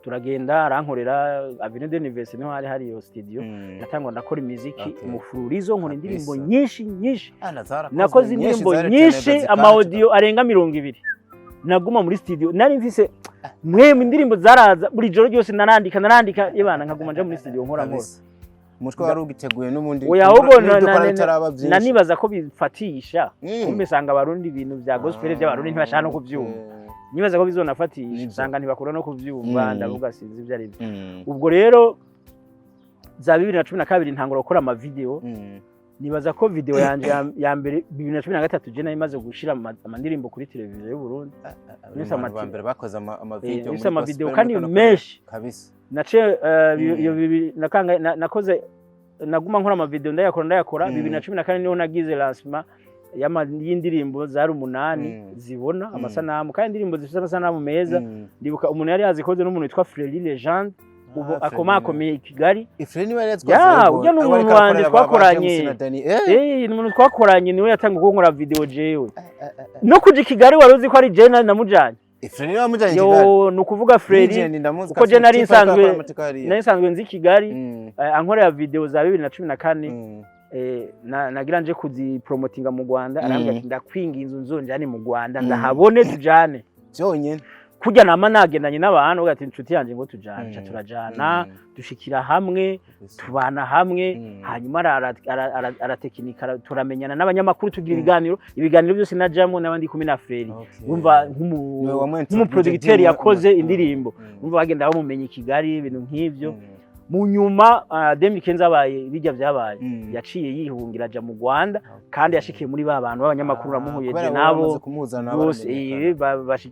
Turagenda arankorera Avenue de l'Université, niho hari hari iyo studio. Ndatangwa ndakora imiziki umufururizo, nkora indirimbo nyinshi nyinshi. Ah, na zarakozwe Nakoze nyinshi, indirimbo zari nyinshi, zikaca. ama audio arenga 20. Naguma muri studio nari mfise mwemwe indirimbo zaraza buri joro ryose, narandika narandika, ibana nkaguma nja muri studio nkora nkora. Kabisa. Umutwe wari ugiteguye n'ubundi. Oya, ahubwo n'ibyo ukora bitaraba byinshi. Nanibaza ko bifatisha, kumbe sanga Abarundi ibintu vya gospel by'Abarundi ntibashaka no kuvyumva. Nibaza ko bizonafatisha, usanga ntibakunda no kuvyumva. Ndavuga sinzi ibyo ari byo. Ubwo rero za 2012 ntangura gukora ama video. Nibaza ko video yanje ya mbere 2013 je nari maze gushira amandirimbo kuri televiziyo y'u Burundi. Uri Nifise mu bantu ba mbere bakoze ama video nifise muri ama video gospel kandi muri kano karere. menshi. Nace iyo bibiri nakanga nakoze, naguma nkora ama video, ndayakora ndayakora. 2014 niho nagize lancement y'indirimbo zari 8 zibona amasanamu, kandi indirimbo zifite amasanamu meza. Ndibuka umuntu yari yazikoze n'umuntu witwa Fredy Legend, ubu Ah, Fredy. akomakomeye i Kigali. Fredy niwe yari Ya, ujya ni umuntu wanje twakoranye. Eh. Ni umuntu twakoranye, niwe yatanga kuko nkora video jewe no kuja i Kigali wari uzi ko ari jewe namujanye. Fredy niwe wamujanye i Kigali. Yo, ni ukuvuga Fredy Legend ndamuzi. uko je nari Tifa ariko nsanzwe- akora amateka hariya. nari nsanzwe nzi i Kigali, ankorera video za 2014. Nagira nje kuzipromotinga mu Rwanda, arambwira ati ndakwinginze nzonjane mu Rwanda, ndahabone tujane. Byonyine. Kurya nama nagendanye n'abantu, uvuga ati inshuti yanjye ngo tujane, ca turajana, dushikira hamwe, tubana hamwe. Hanyuma aratekinika, turamenyana n'abanyamakuru, tugira ibiganiro, ibiganiro byose najamwo n'abandi kumwe na Fredy. Wumva Niwe wamwintroduce nk'umuproducteur yakoze indirimbo, wumva bagenda bamumenya i Kigali, ibintu nk'ivyo. Mu nyuma 2015 habaye bijya byabaye, yaciye yihungira aja mu Rwanda, kandi yashikiye muri ba bantu b'abanyamakuru namuhuye je nabo bose,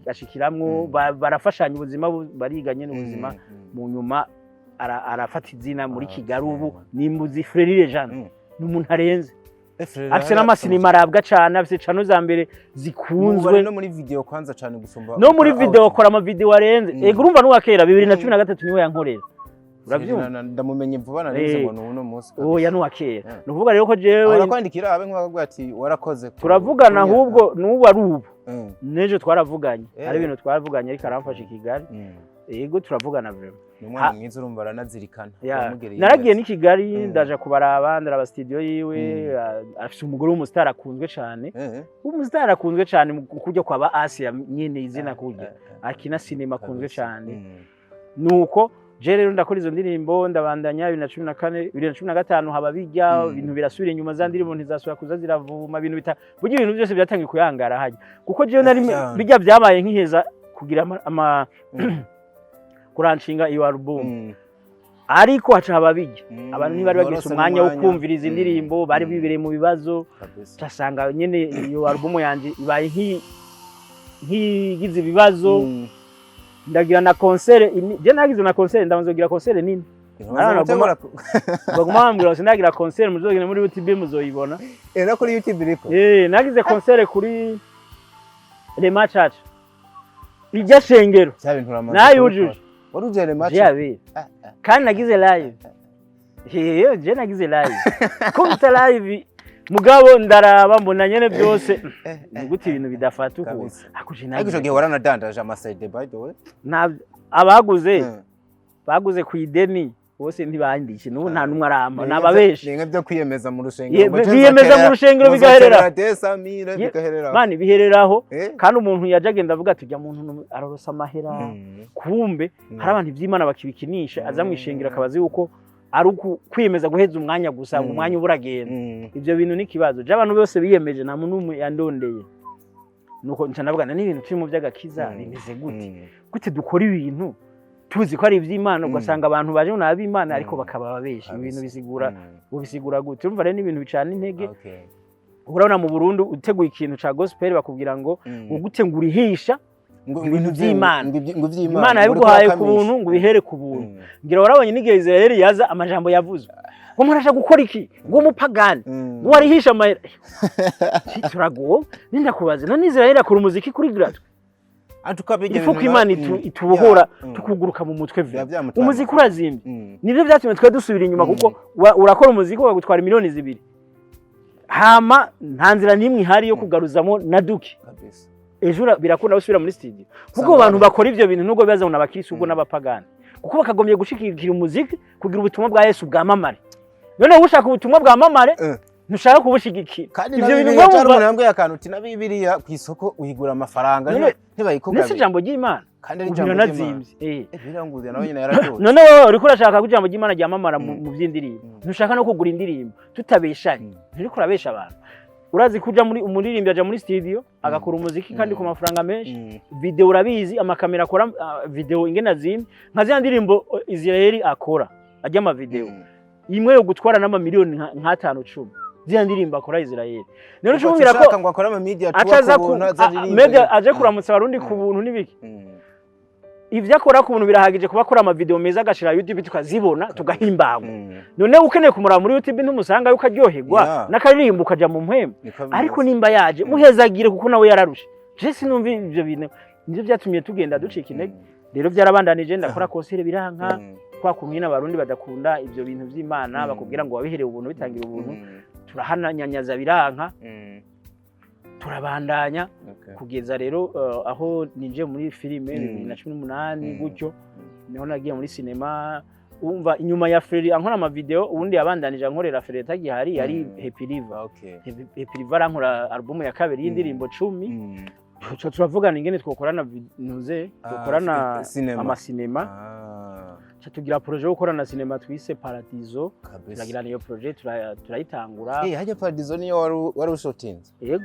ashikiramwo, barafashanya ubuzima, bariganye n'ubuzima. Mu nyuma arafata izina muri Kigali, ubu nimbuzi Fredy Legend ni umuntu arenze, afise n'amasinema arabwa cane, afise cano za mbere zikunzwe. No muri video kwanza cane gusumba No muri gukora video out. akora ama video arenze. Ego, urumva n'uwa kera 2013 niwe yankorera, urabyumva? Ndamumenye vuba, narize ngo ni uno munsi kabisa. Oya, n'uwa kera. Ni ukuvuga rero ko jewe Ahora kwandikira abe nk'abakubwira ati warakoze turavugana, ahubwo n'ubu ari ubu n'ejo twaravuganye. Hari ibintu twaravuganye, ariko aramfasha i Kigali. Yego, turavugana vraiment. Ni umwana mwiza, urumva aranazirikana. Wamugereye Naragiye neza. n'i Kigali, ndaja kubaraba, ndaraba studio yiwe. Afise umugore w'umusitari akunzwe cane, w'umusitari akunzwe cane mu kurya kwa ba Asia nyene izina kurya akina sinema akunzwe cane. Nuko je rero ndakora izo ndirimbo, ndabandanya 2014, 2015 haba bijya ibintu birasubira inyuma, za ndirimbo ntizasubira kuza ziravuma, ibintu bita burya ibintu byose byatangiye kuyangara hajya kuko jewe nari bijya byabaye nkiheza kugira ama kuranshinga iyo album, ariko haca haba bijya abantu ntibari bagifise Warose umwanya wo n'umwanya. kumviriza indirimbo, bari bibereye mu bibazo. Casanga nyene iyo album yanje ibaye nk'igize ibibazo. Ndagira na concert je nagize na concert, ndabanza kugira concert nini. Umaze Arana gutegura baguma bambwira ngo sindagira concert, muzogenda muri YouTube muzoyibona. No kuri YouTube iriko. Nagize concert kuri Rema Church, irya shengero. Cya bintu uramaze Nayujuje. kubikora. Wari uje Rema Je yabera kandi nagize live. Je nagize live kubita live, mugabo ndaraba mbona nyene byose ni gute ibintu bidafata ukuntu. Kabisa. Ariko je Ariko ico nagize gihe waranadandaje ama CD, by the way. Abaguze baguze ku ideni bose ntibandishe, n'ubu nta n'umwe arampa, nababeshi. Ni byo kwiyemeza mu rusengero. Ngo Biyemeza mu rusengero bigaherera. muzoterera 200,000 bigaherera. Mani bihereraho. Kandi umuntu yaje agenda avuga ati ujya muntu arorosa amahera, kumbe hari abantu iby'Imana bakibikinisha, aza mu ishengero akabaza yuko ari kwiyemeza guheza umwanya gusa, ngo umwanya uba uragenda. Ibyo bintu ni ikibazo. Je abantu bose biyemeje, nta muntu n'umwe yandondeye. Nuko nca ndavuga n'ibintu turi mu by'agakiza bimeze gute, gute dukora ibintu tuzi ko ari iby'Imana, ugasanga abantu baje ngo ni ab'Imana ariko bakaba ababeshi? Ibintu bisigura, ubisigura gute? Urumva rero n'ibintu bicana intege. Urabona mu Burundi uteguye ikintu ca gospel bakubwira ngo ngo gute ngo urihisha Ngo Ibintu vy'Imana. Ngo ivy'Imana. Imana yabiguhaye ku buntu, ngo ubihere ku buntu. Ngira warabonye n'igihe Israel yaza, amajambo yavuzwe ngo murasha gukora iki, ngo umupagani, ngo warihisha amahera. Turagowe. Nindakubaza, none Israel akora umuziki kuri gratuit? Ifu ko Imana itubohora, tukuguruka mu mutwe Biba vya vyamutandukanye. Umuziki urazimbye, nibyo byatumye twe dusubira inyuma, kuko urakora umuziki bakagutwara miliyoni 2, hama nta nzira n'imwe ihari yo kugaruzamo na duke. Kabisa. Ejo birakunda gusubira muri studio, kuko Usanga abantu bakora ivyo bintu, nubwo bibaza ngo n'abakristo, ubwo n'abapagani, kuko bakagombye gushigikira umuziki kugira ubutumwa bwa Yesu bwamamare. None wowe ushaka ubutumwa bwamamare, ntushaka kubushigikira. Kandi Ivyo na bintu Bibiliya mwe cyari wumva umuntu yambwiye akantu uti na Bibiliya ku isoko uyigura amafaranga, ntibayikugabira. Nese ijambo ry'Imana Kandi ari ubu ijambo ry'Imana. riranazimvye. Bibiliya ngo nawe nyine yararyoshe. None wowe uriko urashaka ko ijambo ry'Imana ryamamara mu by'indirimbo, ntushaka no kugura indirimbo, tutabeshanye, nturiko urabesha abantu. Urazi ko uja muri umuririmbyi aja muri studio agakora umuziki kandi ku mafaranga menshi. Video urabizi, amakamera akora video ingene azimye, nka ziriya ndirimbo Israel akora ajya ama video, imwe yo gutwara n'amamiliyoni nk'atanu, 10, ziriya ndirimbo akora Israel. Rero Ugaca ucumubwira ko ushaka ngo akore ama media tour aca aza ku ku buntu, aza aririmbe. Media aje kuramutsa Abarundi ku buntu n'ibiki. Ivyo akora ku buntu birahagije kuba akora amavideo meza, agashira YouTube tukazibona, tugahimbagwa. None ukeneye kumuraba muri YouTube ntumusanga yuko aryoherwa n'akaririmbo, ukaja mu mpwemu? Niko bimeze. Ariko nimba yaje, muhezagire, kuko nawe yararushe. Je sinumva ivyo bintu, nivyo vyatumye tugenda ducika intege. Rero byarabandanije, ndakora concert biranka, kwa kuntu nyine Abarundi badakunda ivyo bintu vy'Imana, bakubwira ngo wabiherewe ubuntu, bitangira ubuntu. Turahananyanyaza biranka, turabandanya kugeza rero aho ninjiye muri filime 2018 gutyo. Niho nagiye muri sinema. Umva, inyuma ya Freri ankora amavideo, ubundi yabandanije ankorera Freri atagihari yari Happy River. Happy River arankora album ya kabiri y'indirimbo 10. Tuca turavugana ingene twokorana ntuze twokorana Cinema. amasinema. Ca tugira projet yo gukorana sinema twise Paradiso. Turagirana iyo projet, turayitangura. Hajya Paradiso niyo wari ushutinze? Yego,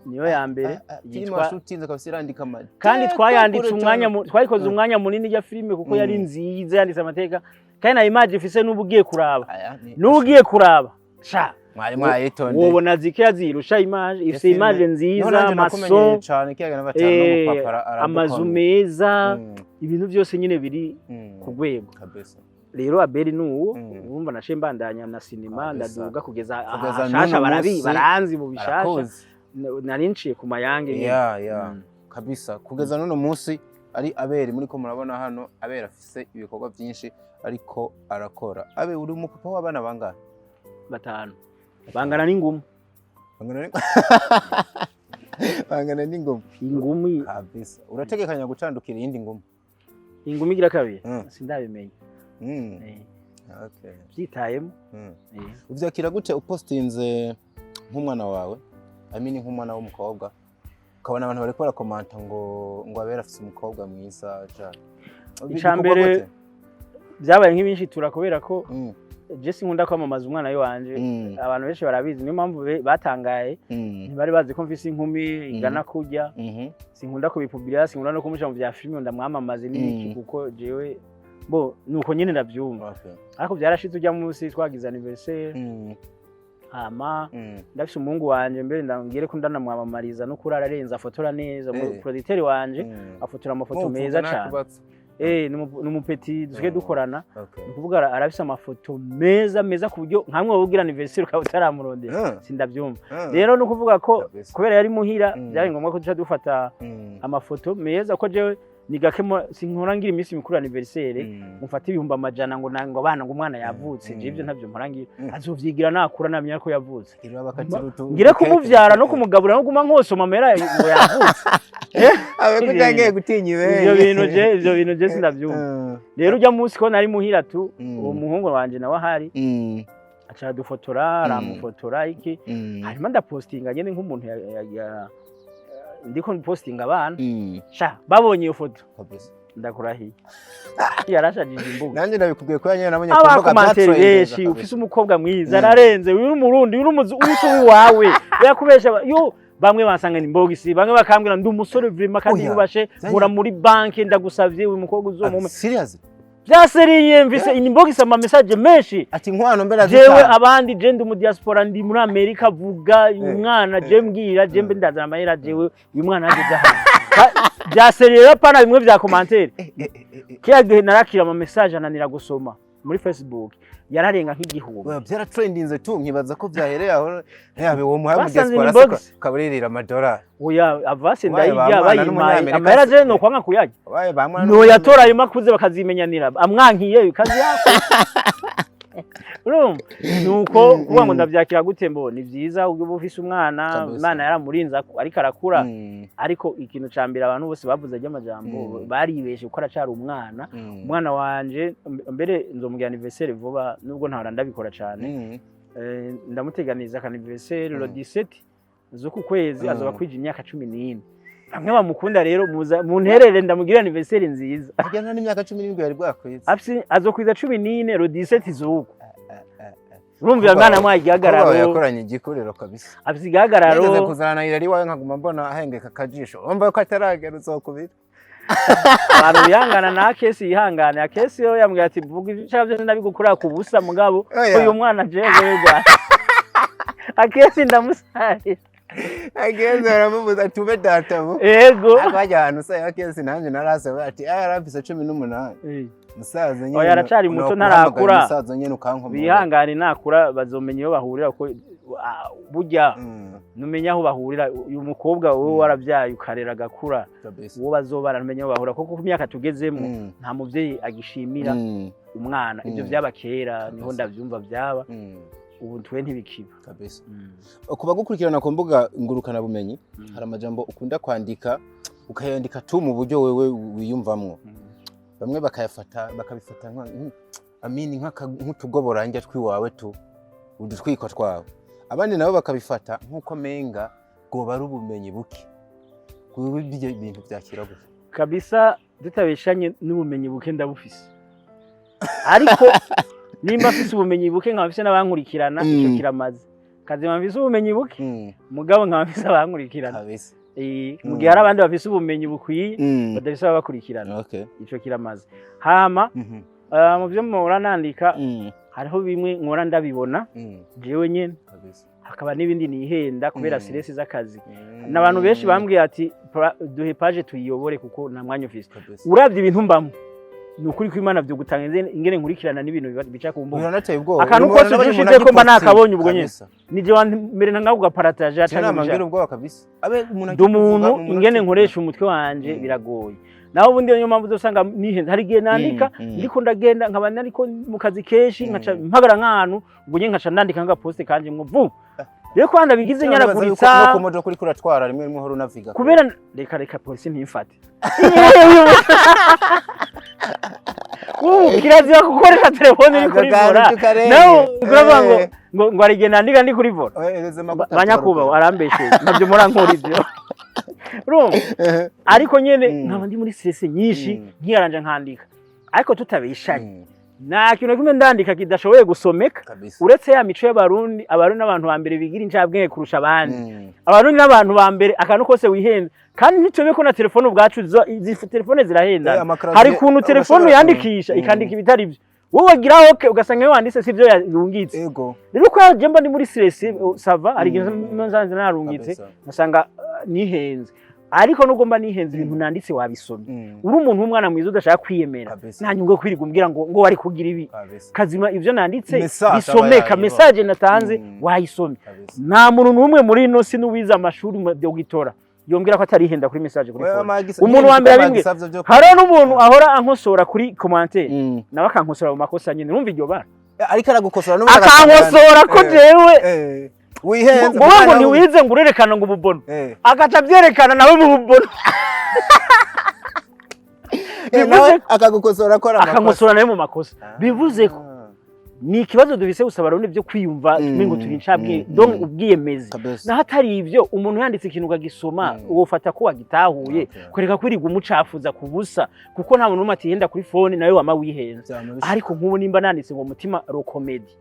niyo ya mbere. Filime Yitwa washutinze kabisa irandika amateka Kandi twayanditse kure umwanya cyane. twayikoze umwanya munini ya filime, kuko yari nziza, yanditse amateka, kandi na image ifise n'ubu ugiye kuraba, Aya, n'ubu ugiye kuraba sha mwari mwayitondeye. Wobona zikeya zirusha image, ifise Filime. image Niho nziza, nanje nakumenyeye amaso, cane kiyaga na batanu n'umupapa amazu aradukomye. meza, ibintu byose nyine biri ku rwego. Kabisa. Rero Abeli nuwo. Urumva naciye mbandanya na sinema, ndaduga kugeza Kugeza ahashasha. n'uno Barabi munsi, baranzi mu bishasha. Barakuzi. Nari nciye ku mayange nyine. Ya. Kabisa, kugeza n'uno munsi ari Abeli muri ko murabona hano. Abeli afise ibikorwa byinshi ariko arakora. Abe uri umupapa w'abana bangahe? Batanu, bangana n'ingumu. Bangana n'ingoma. Ingumi. Kabisa, urategekanya gutandukira iyindi ngoma? Ingumi igira kabiri, sindabimenya. Byitayemo. Uvyakira gute upostinze nk'umwana wawe, I mean nk'umwana w'umukobwa, ukabona abantu bariko barakomanta ngo Abera afise umukobwa mwiza ja? Ica Bikorwa mbere, gute? Byabaye nk'ibinshitura, kubera ko je sinkunda kwamamaza umwana wanje. Abantu benshi barabizi, niyo mpamvu batangaye. Ntibari bazi ko mfise inkumi ingana kurya. Sinkunda kubipubira, sinkunda no kumusha mu vya filime, ndamwamamaze n'ibiki, kuko jewe bo nuko nyine ndavyumva. Ariko byarashitse ujya munsi twagize anniversaire, hama ndafise umuhungu wanje mbere, ndangire ko ndanamwamamariza no kurara arenze, afotora neza. Producteur wanje afotora amafoto Mwumva meza nta cane. kubatsa. Ni umupeti dusigaye dukorana. Ni ukuvuga arafise amafoto meza meza, ku buryo nkamwe wowe ugira anniversaire ukaba utaramurondera, sindavyumva. Rero ni ukuvuga ko kubera yari muhira, byari ngombwa ko duca dufata amafoto meza, ko jewe ni gake sinkora ngira iminsi mikuru ya anniversaire mufate 100,000 ngo abana, ngo umwana yavutse. Je ivyo ntavyo mpora ngira. Azovyigira nakura, namenya ko yavutse. Gira bakatira Ngire utukeke. kumuvyara no kumugaburira no guma nkosoma amahera ngo yavutse. Abe kutangiye gutinya ibere. Ivyo bintu je sindavyumva. Rero ujya munsi ko nari muhira tu, uwo muhungu wanje nawe ahari, aca aradufotora, aramufotora iki, hanyuma ndapostinga nyene nk'umuntu ndiko postinga abana. Sha, babonye iyo foto, ndakurahiye, yarashajije imbuga. Nanjye ndabikubwiye ko nyine nabonye ku mbuga Abakomantere byatrendinze benshi: kabisa. "Ufise umukobwa mwiza, ararenze, uyu ni Umurundi, uyu ni umuzi wawe yakubesha." Yo bamwe bansanga ni mbogisi, bamwe bakambwira ndi umusore vraiment kandi Oya, yubashe, nkora muri banki, ndagusavye uyu mukobwa uzomume. Serious? Byaseriye, mvise inbox ama message menshi. Ati inkwano mbere Jewe azitanga. abandi, je ndi mu diaspora, ndi muri Amerika, vuga umwana, je mbwira, je mbe ndazana amahera, jewe uyu mwana ageze hano. Bya sérieux, pana bimwe vya commentaire. Kiriya gihe narakira ama message ananira gusoma muri Facebook, yararenga nk'igihumbi. Oya, byaratrendinze tu, nkibaza ko byahereye aho, yabe uwo muhaye mu Basanze diaspora inbox. kaburirira amadolari. Oya, avance Wabaye ndayirya. ba mwana Bayimpaye n'umunyamerika amahera se. je no kwanga kuyarya. Wabaye ba mwana. Noyatora ayo makuze bakazimenyanira, amwankiye kazi yako. Urumva nuko kuvuga ngo ndavyakira gute? Mbo ni vyiza uba ufise umwana. Kabisa. Imana yaramurinze, ariko arakura. Ariko ikintu ca mbere, abantu bose bavuze ry'amajambo baribeshe kuko aracari umwana. Umwana wanje mbere nzomugira anniversaire vuba, nubwo ntahora ndabikora cane. Ndamuteganiza aka anniversaire le 17 z'uku kwezi, azoba kwija imyaka 14. Bamwe bamukunda rero muza munterere ndamugira anniversaire nziza. Harya nta n'imyaka 17 yari bwakwiza? Afise, azokwiza 14 le 17 z'uku. Urumva Kuba- mwana mwaye Kuba igihagararo. yakoranye igikuriro kabisa. Afise igihagararo. Nigeze kuzana na Irari iwawe, nkaguma mbona ahengeka akajisho, urumva ko ataragera uzokubira. Abantu bihangana na Kesi, yihangane. Akesi yo yambwiye ati: "Vuga ibyo ushaka byose, ndabigukorera ku busa, mugabo Oya. uyu mwana jewe rwa Akesi ndamusarira." Ageze baramubuza tube data bu. Ego. Ariko hajya ahantu usanga Akesi nanjye narasaba ati ah, yarafise 18. Musaza nyene. Oya, aracari muto, unokuhamagara. ntarakura. Musaza nyene ukankomora. Bihangane, nakura bazomenya iyo bahurira, ko burya numenya aho bahurira. Uyu mukobwa wowe warabyaye ukarera agakura, Kabisa. uwo bazobana numenya aho bahurira, kuko ku myaka tugezemo nta muvyeyi agishimira umwana. Ibyo vyaba kera, niho ndavyumva vyaba. Ubu twe ntibikiba. Kabisa. Kuba gukurikirana ku mbuga ngurukana bumenyi, hari amajambo ukunda kwandika, ukayandika tu mu buryo wewe wiyumvamwo, bamwe bakayafata bakabifata amini nk'utugoboranjya twiwawe tu udutwiko twawe, abandi nabo bakabifata nk'uko menga bwoba ari ubumenyi buke. Wewe ibyo bintu byakira gute? Kabisa, tutabeshanye, n'ubumenyi buke ndabufise, ariko nimba mfise ubumenyi buke nkaba mfise n'abankurikirana, ico kiramaze kazima. Mfise ubumenyi buke, mugabo nkaba mfise abankurikirana. Mu gihe hari abandi bafise ubumenyi bukwiye badafise ababakurikirana, ico kiramaze. Hama mu vyo mpora nandika, hariho bimwe nkora ndabibona jewe nyene, hakaba n'ibindi nihenda kubera stress z'akazi. N'abantu benshi bambwiye ati: "Duhe page tuyiyobore kuko nta mwanya ufise." Uravye ibintu mbamwo, ni ukuri ko Imana vyo gutanga ingene nkurikirana n'ibintu bica ku mbuga. Biranateye ubwoba. Akantu Umuntu kose nabonye uje umuntu ushizeko mba agipostinga. nakabonye ubwo nyene. Nije wa mbere ntanga kugaparataje. Je nama ngira ubwoba kabisa, abe umuntu Ndi umuntu akivuga, umuntu ingene akivuga. nkoresha umutwe wanje biragoye. Naho ubundi niyo mpamvu uzosanga nihenze. Hari igihe nandika ndiko ndagenda, nkaba nariko mu kazi kenshi, nkaca mpagara nk'ahantu, ubwo nyene nkaca ndandika nk'agaposte kanje ngo vu. Rero ko ndabigize Nibaza yuko nyaraguritsa. no ku modoka uriko uratwara, rimwe rimwe uhora unaviga. Kubera reka reka polisi ntimfate. Ubu kirazira gukoresha telefone uri kuri volant. Nawe uravuga ngo ngo hari igihe nandika ndi kuri volant. Banyakubahwa, arambeshe, ntabyo murankura ibyo. Urumva, ariko nyene nkaba ndi muri stress nyinshi, nkiyaranja nkandika, ariko tutabeshanye, nta kintu na kimwe ndandika kidashoboye gusomeka, uretse ya mico y'Abarundi. Abarundi n'abantu ba mbere bigira incabwenge kurusha abandi. Abarundi n'abantu ba mbere akantu kose wihenze, kandi ntitube ko na telefone ubwacu izi telefone zirahenda. Hari ukuntu telefone uyandikisha ikandika ibitari byo, wowe wagira ok, ugasanga iyo wanditse sivyo yarungitse. Rero uko yaje mba ndi muri stress, ça va, hari igihe nsanze narungitse ngasanga nihenze, ariko nubwo mba nihenze, ibintu nanditse wabisomye. Uri umuntu w'umwana mwiza udashaka kwiyemera, nta nyungu yo kwirirwa umbwira ngo wari kugira ibi. Kazima ivyo nanditse Message aba bisomeka. yayibonye. Message natanze wayisomye. Nta muntu n'umwe muri ino si n'uwize amashuri mu byo gitora yombwira ko atarihenda kuri message kuri Wewe phone. Umuntu nyene wa mbere kuko abimbwira. bagisavye vyo Hariho n'umuntu ahora ankosora kuri commentaire, nawe akankosora mu makosa nyine. Urumva iryo bara? Ariko aragukosora n'ubu. Akankosora ko jewe wihenze. ngo wowe ngo ntiwize, ngo urerekana ngo ububono, agaca abyerekana nawe mu bubono. Nawe akagukosora ko ari amakosa. Akankosora nawe mu makosa. Bivuze ko ni ikibazo dufise gusa Abarundi byo kwiyumva ngo turi incabwe, donc ubwiyemezi. Naho atari ibyo, umuntu yanditse ikintu ukagisoma, wofata ko wagitahuye, kwereka kwirirwa umucafuza ku busa, kuko nta muntu n'umwe atihenda kuri phone, nawe wama wihenze. Vyama bishika. Ariko nk'ubu nimba nanditse ngo mutima rokomedi,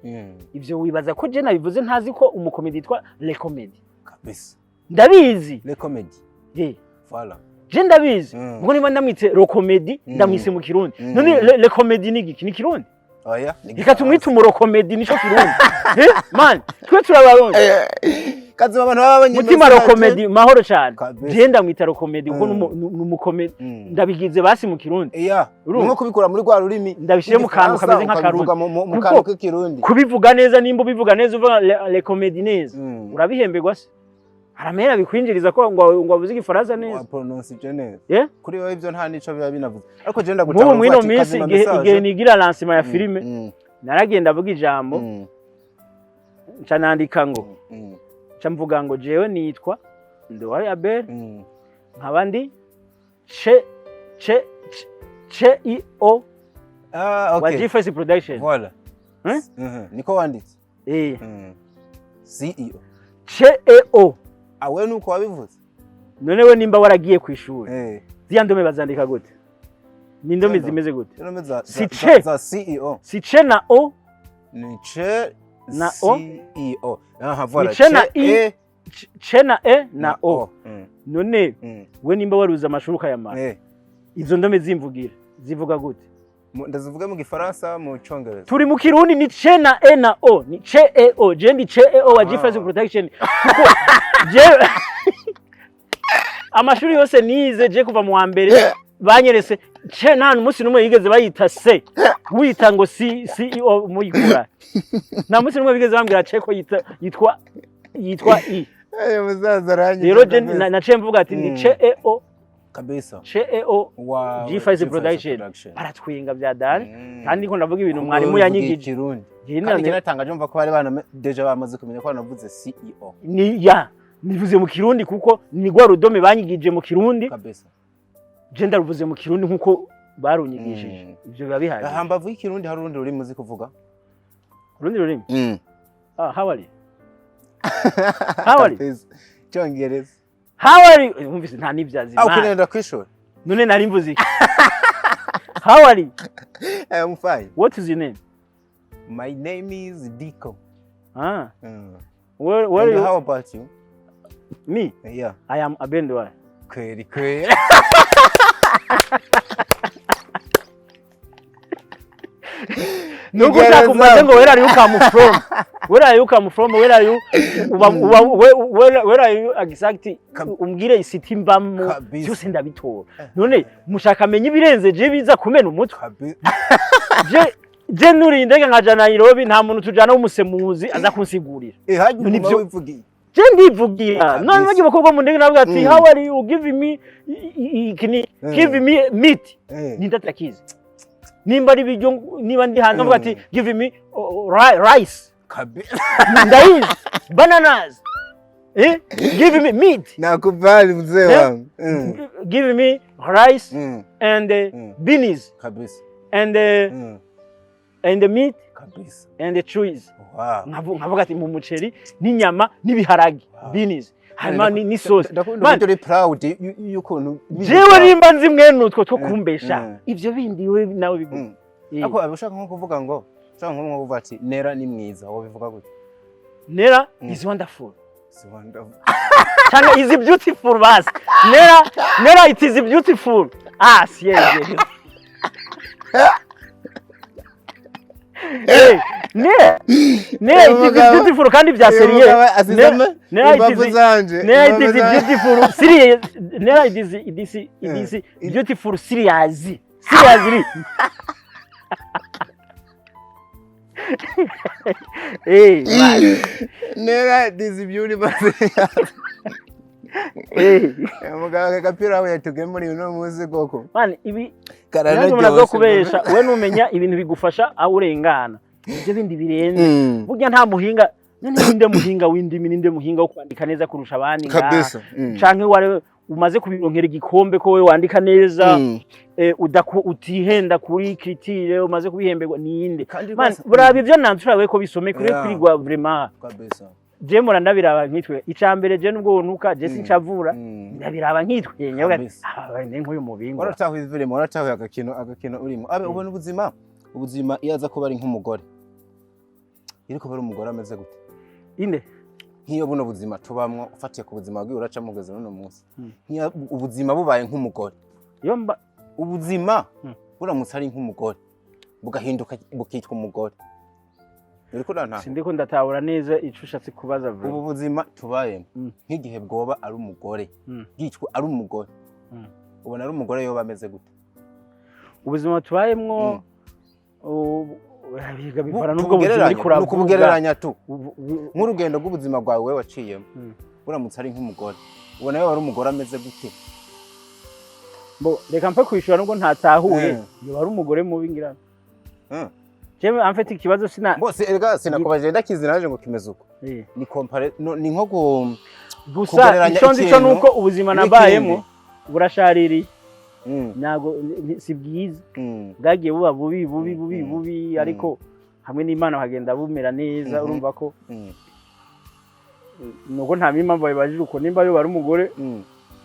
ivyo wibaza ko je nabivuze ntazi ko umukomedi yitwa le comedy? Ndabizi. Le comedy. Voilà. Je ndabizi. Ubwo niba ndamwitse rokomedi, ndamwise mu Kirundi. None le comedy ni igiki? Ni Kirundi? Oya, ni Reka tumwite umurokomedi, nico Kirundi. Man, twe turabarundi. Kazima abantu baba babonye Mutima message. Rokomedi, mahoro cyane. Kabisa. Je ndamwita Rokomedi kuko n'umukomedi. Ndabigize basi mu Kirundi. Iya, Urumva? nko kubikura muri rwa rurimi Ndabishyire mu kantu kameze nk'akarundi. ukabivuga mu Kuko kantu k'ikirundi. Kubivuga neza, nimba ubivuga neza, uvuga le comédie neza, urabihemberwa se? Haramera bikwinjiriza ko ngo avuze igifaransa neza? Wa pronounce ibyo neza. Yeah? Kuri wowe ibyo nta nico biba binavuze, ariko je ndagutanga. Nk'ubu mw'ino minsi, igihe nigira lancement ya filime, naragenda avuga ijambo, nca nandika ngo, nca mvuga ngo jewe nitwa Nduwayo Abel, nkaba ndi ce ce ce i o Ah, wa okay. G-Face Production. Voilà. Hmm? Mhm. Niko wanditse. Eh. CEO. C E O. Ah, wewe nuko wabivuze. None we nimba waragiye ku ishuri, ziriya ndome bazandika gute? Ni indome Ziriya zimeze gute? Ndome za Si za, za CEO. Si C na O. Ni C Na O. CEO. Aha, voilà. Ni C na I. E C na E na O. None we nimba waruze amashuri ukayamara, izo ndome zimvugira zivuga gute? Ndazivuga mu Gifaransa, mu Congereza? Turi mu Kirundi, ni C na E na O, ni C E O. Je ndi C E O wa Ah. G-Face Production, kuko je amashuri yose nize, je kuva mu wa mbere banyerese C, nta umunsi n'umwe yigeze bayita C, wita ngo C C E O muyikura. Nta munsi n'umwe bigeze bambwira C ko yita yitwa I. Eh, musaza aranyishe Rero je kabisa. naciye mvuga ati ndi C E O Kabisa. C E O Wa G-Face Production. Baratwenga bya dani, kandi ndiko ndavuga ibintu mwarimu yanyigije. Ikirundi. Je Kandi kinatangaje, umva ko bari bana déjà bamaze kumenya ko banavuze CEO. Ni ya nivuze mu Kirundi kuko ni rwa rudome banyigije mu Kirundi. Kabisa. Je ndaruvuze mu Kirundi nkuko barunyigishije. Ibyo biba bihagije. Hambavu y'ikirundi hari urundi rurimi uzi kuvuga? Urundi rurimi? Ah, how are you, how are you? Kabisa. Icyongereza. How are you? Wumvise nta n'ibyazi. Ah, Man. ukinenda kwishuri. None nari mvuze iki? How are you? I'm fine. What is your name? My name is Diko. Ah, where And you? how about you? Me? Yeah. I am Abendwa. Kweli kweli. Nuko ushaka umbaze ngo where are you come from, where are you come from, where are you uba where are you exactly, umbwire isiti mbamo. Kabisa. Byose ndabitora. None mushaka amenya ibirenze je biza kumena umutwe? Kabisa. Je nuriye indege nkaja Nairobi, nta muntu tujana w'umusemuzi aza kunsigurira. Eh, hajya None uguma wivugiye. Je ndivugira. Kabisa. None bagiye bakobwa mu ndege navuga ati "How are you? Give me ikini, give me meat." Ninde atakizi? Nimba ari ibiryo, niba ndi hanze mvuga ati "Give me rice." Kabisa. Ndayizi. Bananas, eh, give me meat. Nakubali, mzee Eh? wangu. Give me rice and beans Kabisa. and and the meat Kabisa. and the trees. Nkavuga ati mu muceri n'inyama n'ibiharage, beans, hanyuma n'isosi. Ndakunda Man, uburyo uri proud y'ukuntu jewe nimba nzi mwene utwo two kumbesha, ivyo bindi we nawe bigu. Eh. Ariko ushaka nko kuvuga ngo, ushaka nko kuvuga ati Nera ni mwiza, wowe bivuga gute? Nera is wonderful. Si wonderful. Cyangwa is beautiful basi. Nera, Nera, it is beautiful. Ah, si yes. Eh, Nera, Nera, it is beautiful, kandi bya sérieux. Nera, it Imbavu is zanje. Nera, it Imbavu is zanje. beautiful serious. Nera, it is beautiful serious, seriously. Eh, man. Nera is beautiful. Eh. Mugabo agapira aho yatugemuriye uno munsi koko. Man, ibi Karanaryoshe. nanjye umuntu kubesha, we numenya ibintu bigufasha aho urengana, ibyo bindi birenze. Burya nta muhinga. None ninde muhinga w'indimi, ninde muhinga wo kwandika neza kurusha abandi ngaha? Kabisa. Canke wari umaze kubironkera igikombe ko we wandika neza, utihenda kuri critique, umaze kubihemberwa, ninde? Kandi Man, rwose- buraba ivyo nanzura we ko bisome kuri kwigwa vraiment. Kabisa. Je mura ndabiraba nkitwe. Icambere je nubwo wonuka, je sincavura, ndabiraba nkitwe nyavuga ati, Kabisa. "Ah, ndi nk'uyu mubingo." Waratahuye ivirimo, waratahuye agakino urimo. Abe ubona ubuzima iyo aza kuba ari nk'umugore, iri kuba ari umugore ameze gute? Inde? Nk'iyo buno buzima tubamwo, ufatiye ku buzima bwiwe uracamo kugeza n'uno munsi, nk'iyo ubuzima bubaye nk'umugore, Iyo mba ubuzima buramutse ari nk'umugore, bugahinduka bukitwa umugore. Uriko urantaha? Sindiko ndatahura neza ico ushatse kubaza, bro. Ubu buzima tubayemo, nk'igihe bwoba ari umugore, bwicwa ari umugore, ubona ari umugore yoba ameze gute? Ubuzima tubayemwo biga bivana n'ubwo buzima Tubugereranye, uriko uravuga. ni ukubugereranya tu. Nk'urugendo rw'ubuzima bwawe wewe waciyemo, buramutse ari nk'umugore, ubona yoba ari umugore ameze gute? Bo, reka mpe kwishura nubwo ntatahuye. Yoba ari umugore mubi ngira. Jewe en fait ikibazo sina Bose erega sinakubajije ndakizi naje ngo kimeze uko. Ni compare no, ni nko ku Gusa kugereranya ico nzi co ikintu nuko ubuzima n'ikindi. nabayemo burashaririye, ntago si bwiza. Bwagiye buba bubi bubi bubi bubi, ariko hamwe n'Imana hagenda bumera neza. Urumva ko nuko nta mpamvu babibajije uko, nimba yoba ari umugore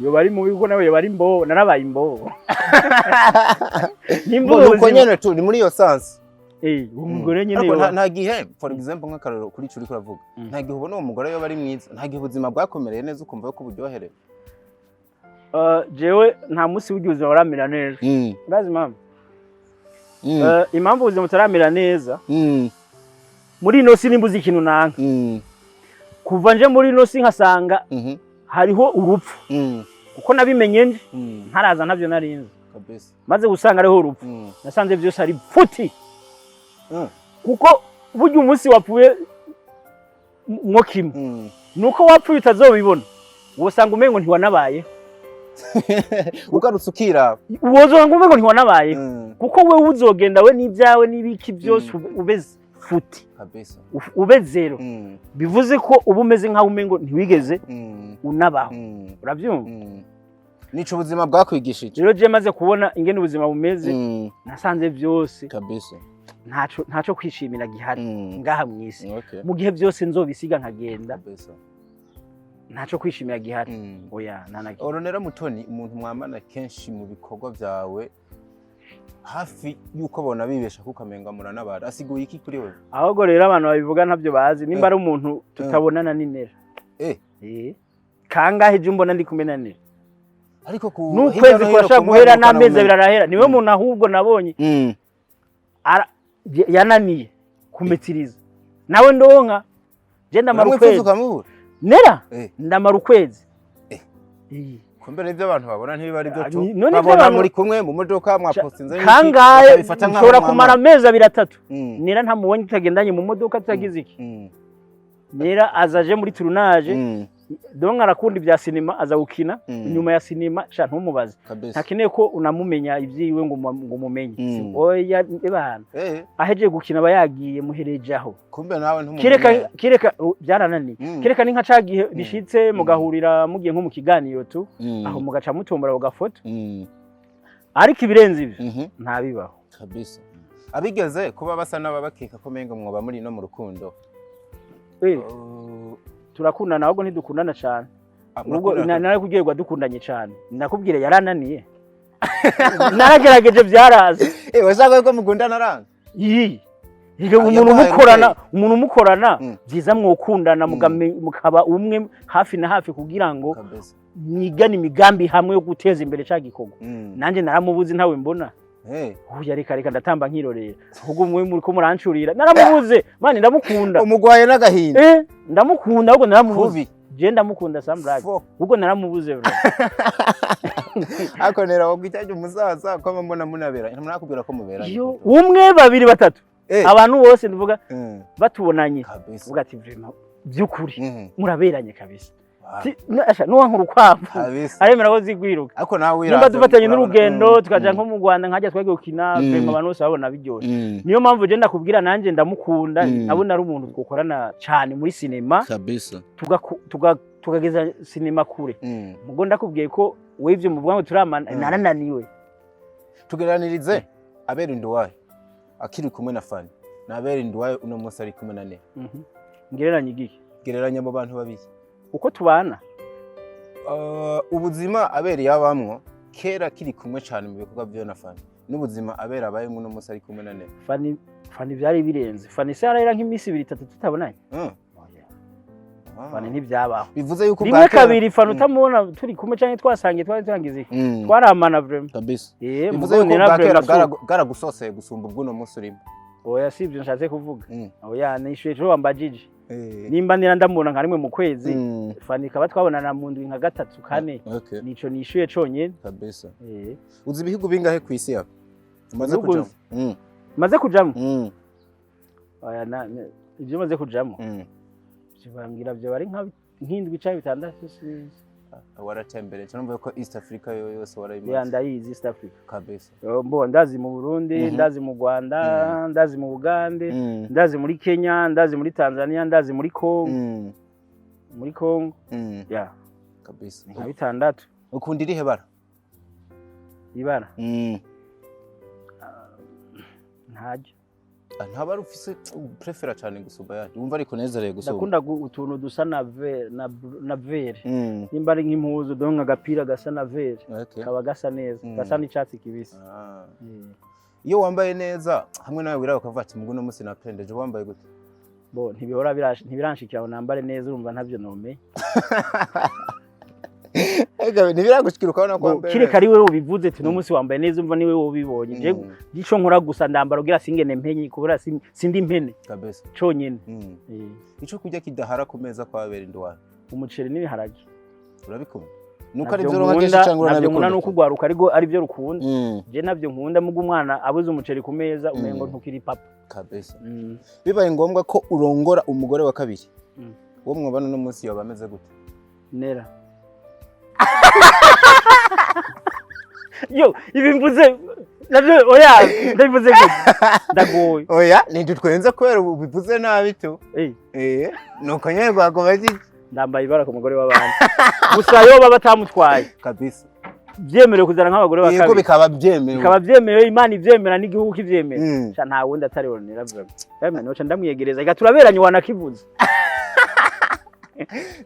yoba ari mubi, kuko nawe yoba ari imbobo, narabaye imbobo. Nimba Ngo ubwo nuko buzima nyene tu ni muri iyo sens. Uwo mugore nyene Ariko yoba nta gihe, for example, nk'akarorero kuri ico uriko uravuga, nta gihe ubona uwo mugore yoba ari mwiza, nta gihe ubuzima bwakomereye neza ukumva ko buryoherewe? Jewe nta munsi w'igihe ubuzima buramera neza. Urazi impamvu? Impamvu ubuzima butaramera neza, muri ino si nimba uzi ikintu nanka, kuva nje muri ino si nkasanga hariho urupfu, kuko nabimenye nje, ntaraza ntavyo narinzi. Kabisa. Maze gusanga hariho urupfu, nasanze byose ari pfuti, kuko burya umunsi wapfuye mwo kimwe, nuko wapfuye utazobibona, wosanga umengo ntiwanabayeho. Ugarutse ukiraba. Wozonga umengo ntiwanabayeho, kuko wewe uzogenda we n'ibyawe n'ibiki byose, ube futi, Kabisa. Ube zero. Bivuze ko uba umeze nkaho umengo ntiwigeze unabaho. Urabyumva? Nico ubuzima bwakwigishije. Rero je maze kubona ingene ubuzima bumeze, nasanze byose Kabisa. ntaco kwishimira gihari ngaha mw'isi. Mu gihe byose nzobisiga nkagenda, Kabisa. ntaco kwishimira gihari. Oya, nta na kimwe. Oronera Mutoni, umuntu mwamana kenshi mu bikorwa byawe, hafi yuko bona bibesha kuko ukamenga muranabara, asiguye iki kuri we? Ahubwo rero abantu babivuga ntabyo bazi. Nimba ari umuntu tutabonana ni Nera. Kangahe je mbona ndi kumwe na Nera? Ariko ku N'ukwezi hirya no hino kurashobora ku guhera, mbuga n'amezi abiri ngurukanabumenyi. arahera. Niwe muntu ahubwo nabonye yananiye kumetiriza nawe ndonka je ndamara Uramwifuza ukwezi. ukamubura? Nera, ndamara ukwezi. Kumbe n'ibyo abantu babona ntibiba ari byo tu. None ibyo Babona abantu muri kumwe mu modoka, mwapostinze n'iki, Kangahe bakabifata nk'aho nshobora kumara mwamara. amezi abiri, atatu, Nera ntamubonye, tutagendanye mu modoka, tutagize iki. Nera aza aje muri tournage, donc arakunda ibya sinema, aza gukina. Nyuma ya sinema sha ntumubaze. Kabisa. Ntakeneye ko unamumenya ibyiwe ngo umumenye. Oya ebana, ahejeje gukina aba yagiye, muhereje aho. Kumbe nawe ntumumenya. Kireka byarananiye. Kereka ni nka ca gihe bishitse mugahurira mugiye nko mu kiganiro tu, aho mugaca mutombora ku gafoto, ariko ibirenze ibyo ntabibaho. Kabisa. Abigeze kuba basa n'ababakeka ko menga mwoba muri no mu rukundo? Turakundana, ahubwo ntidukundana cyane. Ubwo Murakundana? Narakubwiye dukundanye cyane, nakubwire yarananiye, naragerageje byaraza. Washaka ko mukundana aranga? Iyi Ega Ah, umuntu yaguhaye mukorana, umubyeyi. umuntu mukorana, byiza mwokundana, mukaba umwe hafi na hafi kugira ngo Kabisa. mwigane imigambi hamwe yo guteza imbere ca gikorwa. Nanjye naramubuze, ntawe mbona. Uya reka reka, ndatamba nkirorera, ahubwo mwe muriko murancurira. Naramubuze mani, ndamukunda. Umugwaye n'agahinda. Ndamukunda, ahubwo naramubuze. Kubi. Je ndamukunda Sambrag. Fo. Ahubwo naramubuze bro. Ariko nera wabwicaje umusaza ko mbona munabera. Ntimurakubwira ko muberanye. Iyo umwe, babiri, batatu, abantu bose ndavuga batubonanye, Kabisa. uvuga ati: "Vraiment, by'ukuri muraberanye kabisa." Wow. Asha nuwankura ukwavu Kabisa. aremera ko zigwiruka. Ariko nawe Nimba wiravye, dufatanye urabona. n'urugendo, tukaja nko mu Rwanda nkajya twagiye gukina, vraiment abantu bose babona biryoshye. Niyo mpamvu je ndakubwira nanjye ndamukunda. Abona ari umuntu twokorana cyane muri sinema, Kabisa. tukageza sinema kure. Ubwo ndakubwiye ko wowe ivyo muvuga ngo turamana, narananiwe. Tugereranirize Abera Nduwayo akiri kumwe na Fani na Abera Nduwayo uno munsi ari kumwe na Nera. Ngereranye igiki? Gereranya abo bantu babiri. Uko tubana? Ubuzima Abera yabamwo kera akiri kumwe cyane mu bikorwa vyo na Fani n'ubuzima Abera abayemwo uno munsi ari kumwe na Nera. Fani byari birenze. Fani se yarahera nk'iminsi ibiri, itatu tutabonanye? Fani ntibyabaho. Bivuze yuko Rimwe, bwa kera kabiri, Fani utamubona turi kumwe canke twasangiye, twari turangize iki? Twaramana vraiment. Kabisa. Eh. Bivuze yuko Mugabo bwa kera Nera vraiment bwaragusoseye gusumba ubw'uno munsi urimo. Oya, si ibyo nshatse kuvuga. Oya, nishuye ico wambajije. Nimba nira ndamubona nka rimwe mu kwezi, Fanny ikaba twabonana mu ndwi nka gatatu, kane. Nico nishuye conyene. Kabisa. Eh. Uzi ibihugu bingahe ku isi yawe umaze Ibihugu kujamo? nzi? Maze kujamo? Oya, ibyo maze kujamo, bambwira byo bari nk'indwi canke bitandatu, sinzi. Waratembereye cyane, numva ko East Africa yo yose Ya. warayimaze. Ndayizi East Africa. Kabisa. Mbo ndazi mu Burundi, ndazi mu Rwanda, ndazi mu Bugande, ndazi muri Kenya, ndazi muri Tanzania, ndazi muri Congo, muri Congo. Ya. Kabisa. Nka bitandatu. Ukunda irihe bara? Ibara? Ntaryo. Ah, nta bara ufise préféra cyane gusumba yandi wumva ariko nezereye gusumba? Ndakunda utuntu dusa na na vert. Nimba ari nk'impuzu, donc agapira gasa na vert kaba gasa neza, gasa n'icatsi kibisi. Iyo wambaye neza hamwe nawe wiraba ukavuga ati mugu no munsi napendeje, wambaye gute? Bo ntibihora ntibiranshikira ngo nambare neza, urumva ntabyo nomeye. Ega ntibiragushikira ukabona ko Bo, wambaye kireka ari wewe ubivuze ati no munsi wambaye neza, umva niwe ubibonye. Je ico nkora gusa ndambara kugira singene mpenye, kubera sindi impene. Kabisa. Conyene. Ico kurya kidahara ku meza kwa bera indwara? Umuceri n'ibiharage. Urabikunda nuko ari Navyo byo uronka kenshi nkunda, cyangwa navyo nkunda uranabikunda? nuko ugwaruka ariko aribyo rukunda. Je navyo nkunda, muga umwana abuze umuceri ku meza umengo ntukiri papa. Kabisa. Bibaye ngombwa ko urongora umugore wa kabiri, uwo mwabana uno munsi yoba ameze gute? Nera yo ibi mvuze navyo, oya, ndabivuze gute? Ndagoye. Oya, ntitwenze kubera ubu bivuze nabi tu. Eh. Eh, nuko nyene rwagoma iki. Ndambaye ibara ku mugore w'abandi gusa yo baba batamutwaye. Kabisa. Byemerewe kuzana nk'abagore ba Yego. kabiri. Bikaba byemewe. Bikaba byemewe, Imana ivyemera n'igihugu kivyemera. Sha, nta wundi atari Ornella vraiment. Emwe noca ndamwiyegereza reka turaberanye wanakivuze.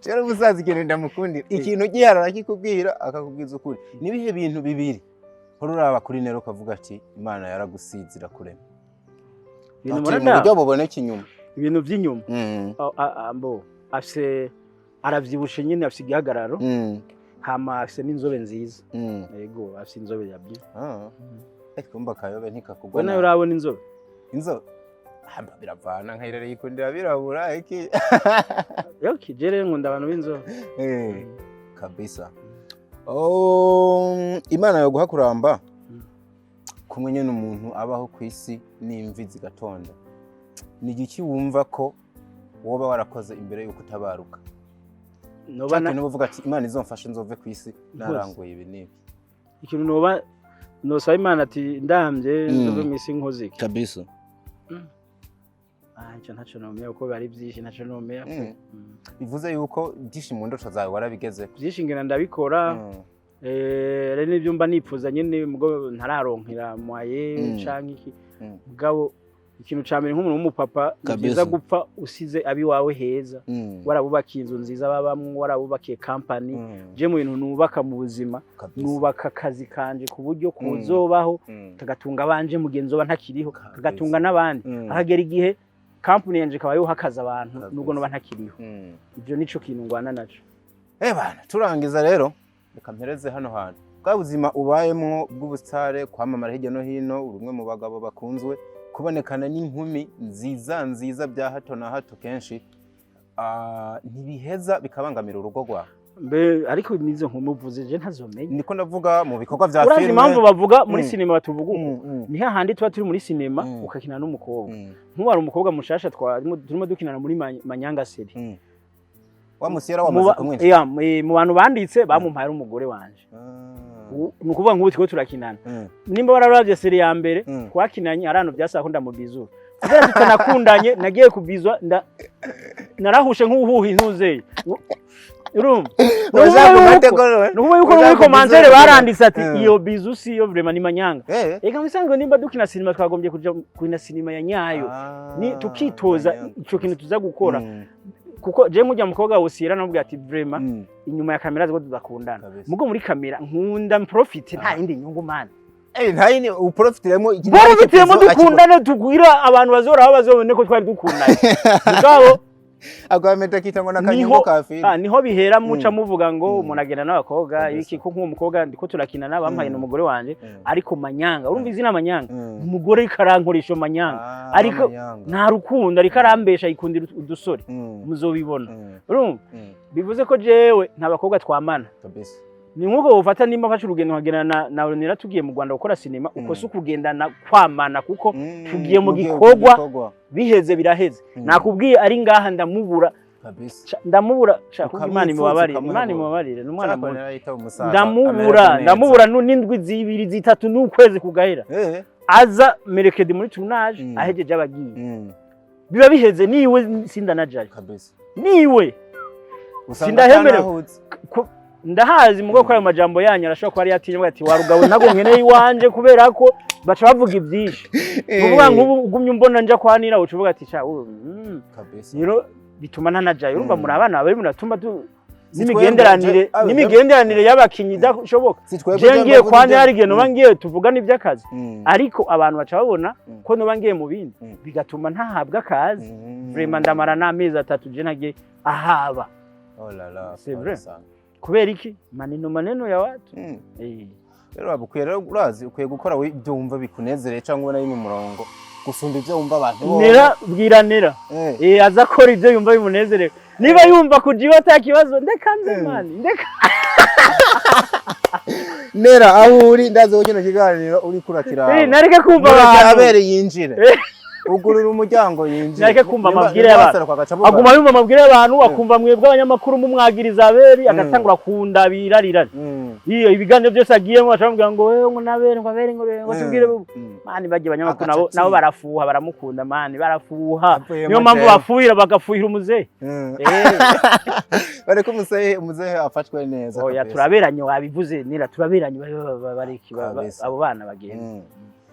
Rero umusaza ikintu ndamukundira, ikintu gihara arakikubwira, akakubwiza ukuri. Nibihe bintu bibiri uhora uraba kuri Nero ukavuga ati Imana yaragusize irakurema? Ibintu Ati, mbona mu buryo buboneka inyuma. Ibintu vy'inyuma? Mbo afise, aravyibushe nyine, afise igihagararo, hama afise n'inzobe nziza. Yego, afise inzobe ya bien. Ah. Ariko kumva kayobe ntikakugwa We nawe nabi. urabona inzobe? Inzobe hamba biravana, nka irere yikundira birabura iki. Yoki, je rero nkunda abantu b'inzobe. Eh, kabisa. Oh, Imana yoguha kuramba kumwe nyene umuntu abaho ku isi n'imvi zigatonda, ni igiki wumva ko woba warakoze imbere y'uko utabaruka? Noba Canke niba uvuga ati Imana izomfashe nzove ku isi naranguye ibi n'ibi. Ikintu noba nosaba Imana ati ndamvye nzove mw'isi nkoze iki? Kabisa. Ah, ico ntaco nomenya kuko biba ari vyinshi, ntaco nomenya. Bivuze yuko byinshi mu ndoto zawe warabigezeko. Vyinshi ngenda ndabikora. Rero n'ibyo mba nipfuza nyene mugo ntararonkera moyen canke iki. Mugabo ikintu ca mbere nk'umuntu w'umupapa, ni vyiza gupfa usize abiwawe heza, warabubakiye inzu nziza babamwo, warabubakiye company. Je mu bintu nubaka mu buzima, nubaka akazi kanje ku buryo kuzobaho kagatunga abanje mugenzi oba ntakiriho, kagatunga n'abandi, hakagera igihe company yanje ikaba yohakaza abantu nubwo noba ntakiriho. Ivyo nico kintu ngwana naco. Eh bana, turangiza rero, reka mpereze hano hantu. Bwa buzima ubayemwo bw'ubusitare, kwamamara hirya no hino, uri umwe mu bagabo bakunzwe kubonekana n'inkumi nziza nziza bya hato na hato kenshi, ntibiheza bikabangamira urugo rwawe? Mbe ariko nizo nkumi uvuze je ntazomenya. Niko ndavuga mu bikorwa vya Urazi filime. impamvu bavuga muri sinema batuvuga uko? Ni hahandi tuba turi muri sinema, ukakina n'umukobwa, nk'uwari umukobwa mushasha turimo dukinana muri Manyanga série. Wa musiyera wamaze kumwinjira? Ya, mu bantu banditse bamumpaye ari umugore wanje. Ni ukuvuga nk'ubu turiko turakinana, nimba wararavye série ya mbere, twakinanye ari ahantu vyasaba ko ndamubizura kubera tutanakundanye, nagiye kubizwa narahushe nk'uhuha intuzeye, urumva? Urashaka kumategura? Ni ukuvuga yuko no muri Ushaka commentaire kubizura? baranditse ati iyo bisou si yo vraiment, ni manyanga. Eka musanzwe nimba dukina sinema twagombye kuja kina sinema ya nyayo, ni tukitoza ico kintu tuza gukora, kuko je nkujya mukobwa wosira namubwira ati vraiment inyuma ya kamera ziko tudakundana, mugo muri kamera nkunda profite, nta yindi nyungu man. Eh, nta yindi uprofitiremo. Profitiremo, dukundane, tugwira abantu bazora aho bazobone ko twari dukundanye, mugabo Agwameta kita ngo nakanyungu ka filime. Ah, niho bihera muca muvuga ngo umuntu agenda n'abakobwa iki, ko nk'uwo mukobwa ndiko turakina bampaye n'umugore wanje, ariko manyanga, urumva izina manyanga, umugore ariko arankoresha manyanga. Ah, ariko manyanga. Nta rukundo, ariko arambesha, yikundira udusore. Muzobibona. Urumva, bivuze ko jewe nta bakobwa twamana. Ni nk'uko bufata nimba mfashe urugendo nkagenda na Ronera, tugiye mu Rwanda gukora sinema, uko si ukugendana kwamana, kuko tugiye mu Mugiye gikorwa. Biheze biraheze. Nakubwiye, ari ngaha ndamubura. Ndamubura kuko Imana Ukamwipfuza, imubabarire, ukamuhebura. Imana imubabarire, ni umwana muto. Cyakora yitaba umusaza, Ndamubura, amererwa neza. ndamubura n'indwi 2, 3 n'ukwezi kugahera. Aza mercredi muri tournage, ahejeje abagiye, biba biheze, niwe sindanajayo. Niwe Usanga Sindahemerewe. atanahutse. Ndahazi mu bwoko ayo majambo yanyu arashobora kuba yari yatinye, avuga ati warugabo ntabwo nkeneye iwanje, kubera ko baca bavuga ibyinshi. Kuvuga nk'ubu ugumye umbona nja kwa Nira, uca uvuga ati sha ubu, rero bituma ntanajayo. Urumva, muri abana babi, muratuma Si n'imigenderanire twebwe, n'imigenderanire y'abakinyi idashoboka. Si twebwe Je ngiye mbavuga kwa ibyo- Nira, hari igihe noba ngiye tuvugana iby'akazi, ariko abantu baca babona ko noba ngiye mu bindi, bigatuma ntahabwa akazi. Vraiment, ndamara n'amezi 3 je ntagiye ahaba. Oh là là, C'est vrai. sana. Kubera iki? Maneno maneno ya watu. Rero waba ukwiye, rero urazi ukwiye gukora ibyo wumva bikunezereye cyangwa ubona biri mu murongo gusumba ibyo wumva abantu bo. Nera, bwira Nera. Aza akora ibyo yumva bimunezerewe. Niba yumva kuja iwe ata kibazo, ndeka nze, mani ndeka. Nera, aho uri, ndazi ko kino kiganiro uriko urakiraba. Nareke kumva Mureke abantu. abere yinjire. Ugurura umuryango yinjire. Nareke kumva Nimba- amabwire nimba y'abantu. waseruka agaca amubara. Aguma yumva amabwire y'abantu, akumva mwebwe abanyamakuru mumwagiriza aberi, agatangura kundabira. Iyo ibiganiro byose agiyemo baca bamubwira ngo wewe ngo nabere ngo abere ngo tubwire. Mani, bagiye abanyamakuru Agaca nabo nabo atinya. barafuha, baramukunda mani, barafuha. Avuyemo Niyo mpamvu jewe. bafuhira, bagafuhira umuzehe. Bareke umuzehe afatwe neza. Oya. Kabisa. Turaberanye, wabivuze Nira, turaberanye, bareke Kabisa. abo bana bagenda.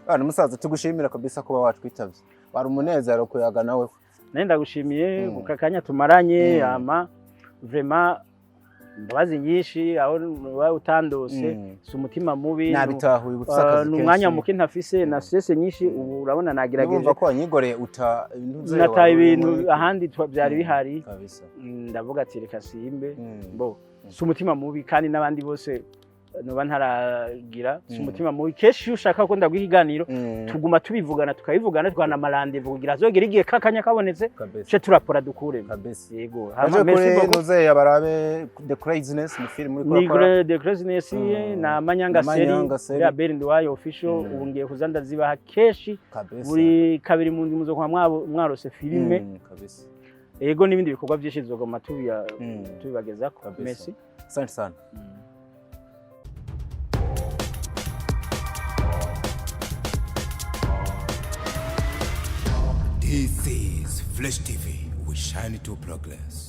Bana umusaza, tugushimira kabisa kuba watwitavye. Wari umunezero kuyaga nawe. Nari ndagushimiye ku kanya tumaranye. Ama vraiment imbabazi nyinshi aho uba utandose, si umutima mubi. Nabitahuye, ufise akazi ni umwanya kenshi. muke ntafise na stress nyinshi. Ubu urabona nagerageje. Ndumva ko wanyigoreye, uta ibintu vyawe Nataye wari ibintu urimo. ahandi byari bihari. Ndavuga ati reka simbe. Bo si umutima mubi, kandi n'abandi bose noba ntaragira, si umutima mubi. Kenshi iyo ushaka ko ndaguha ikiganiro, tuguma tubivugana, tukabivugana, tukana ama rendez-vous kugira azogere igihe kakanya kabonetse, ce turapora dukuremo. Yego. Baje Hama, merci kuri beaucoup. Nuzeya barabe The Craziness, ni film uriko urakora. Nigre The Craziness na Manyanga Na Seri Manyanga Seri. ya Beri Nduwayo official. Ubu ngiye kuza ndazibaha kenshi, buri kabiri mu ndwi muzokuba mwarose filime. Yego, n'ibindi bikorwa byinshi tuzoguma tubibagezako. Merci. Asante sana. This is Flash TV. We shine to progress.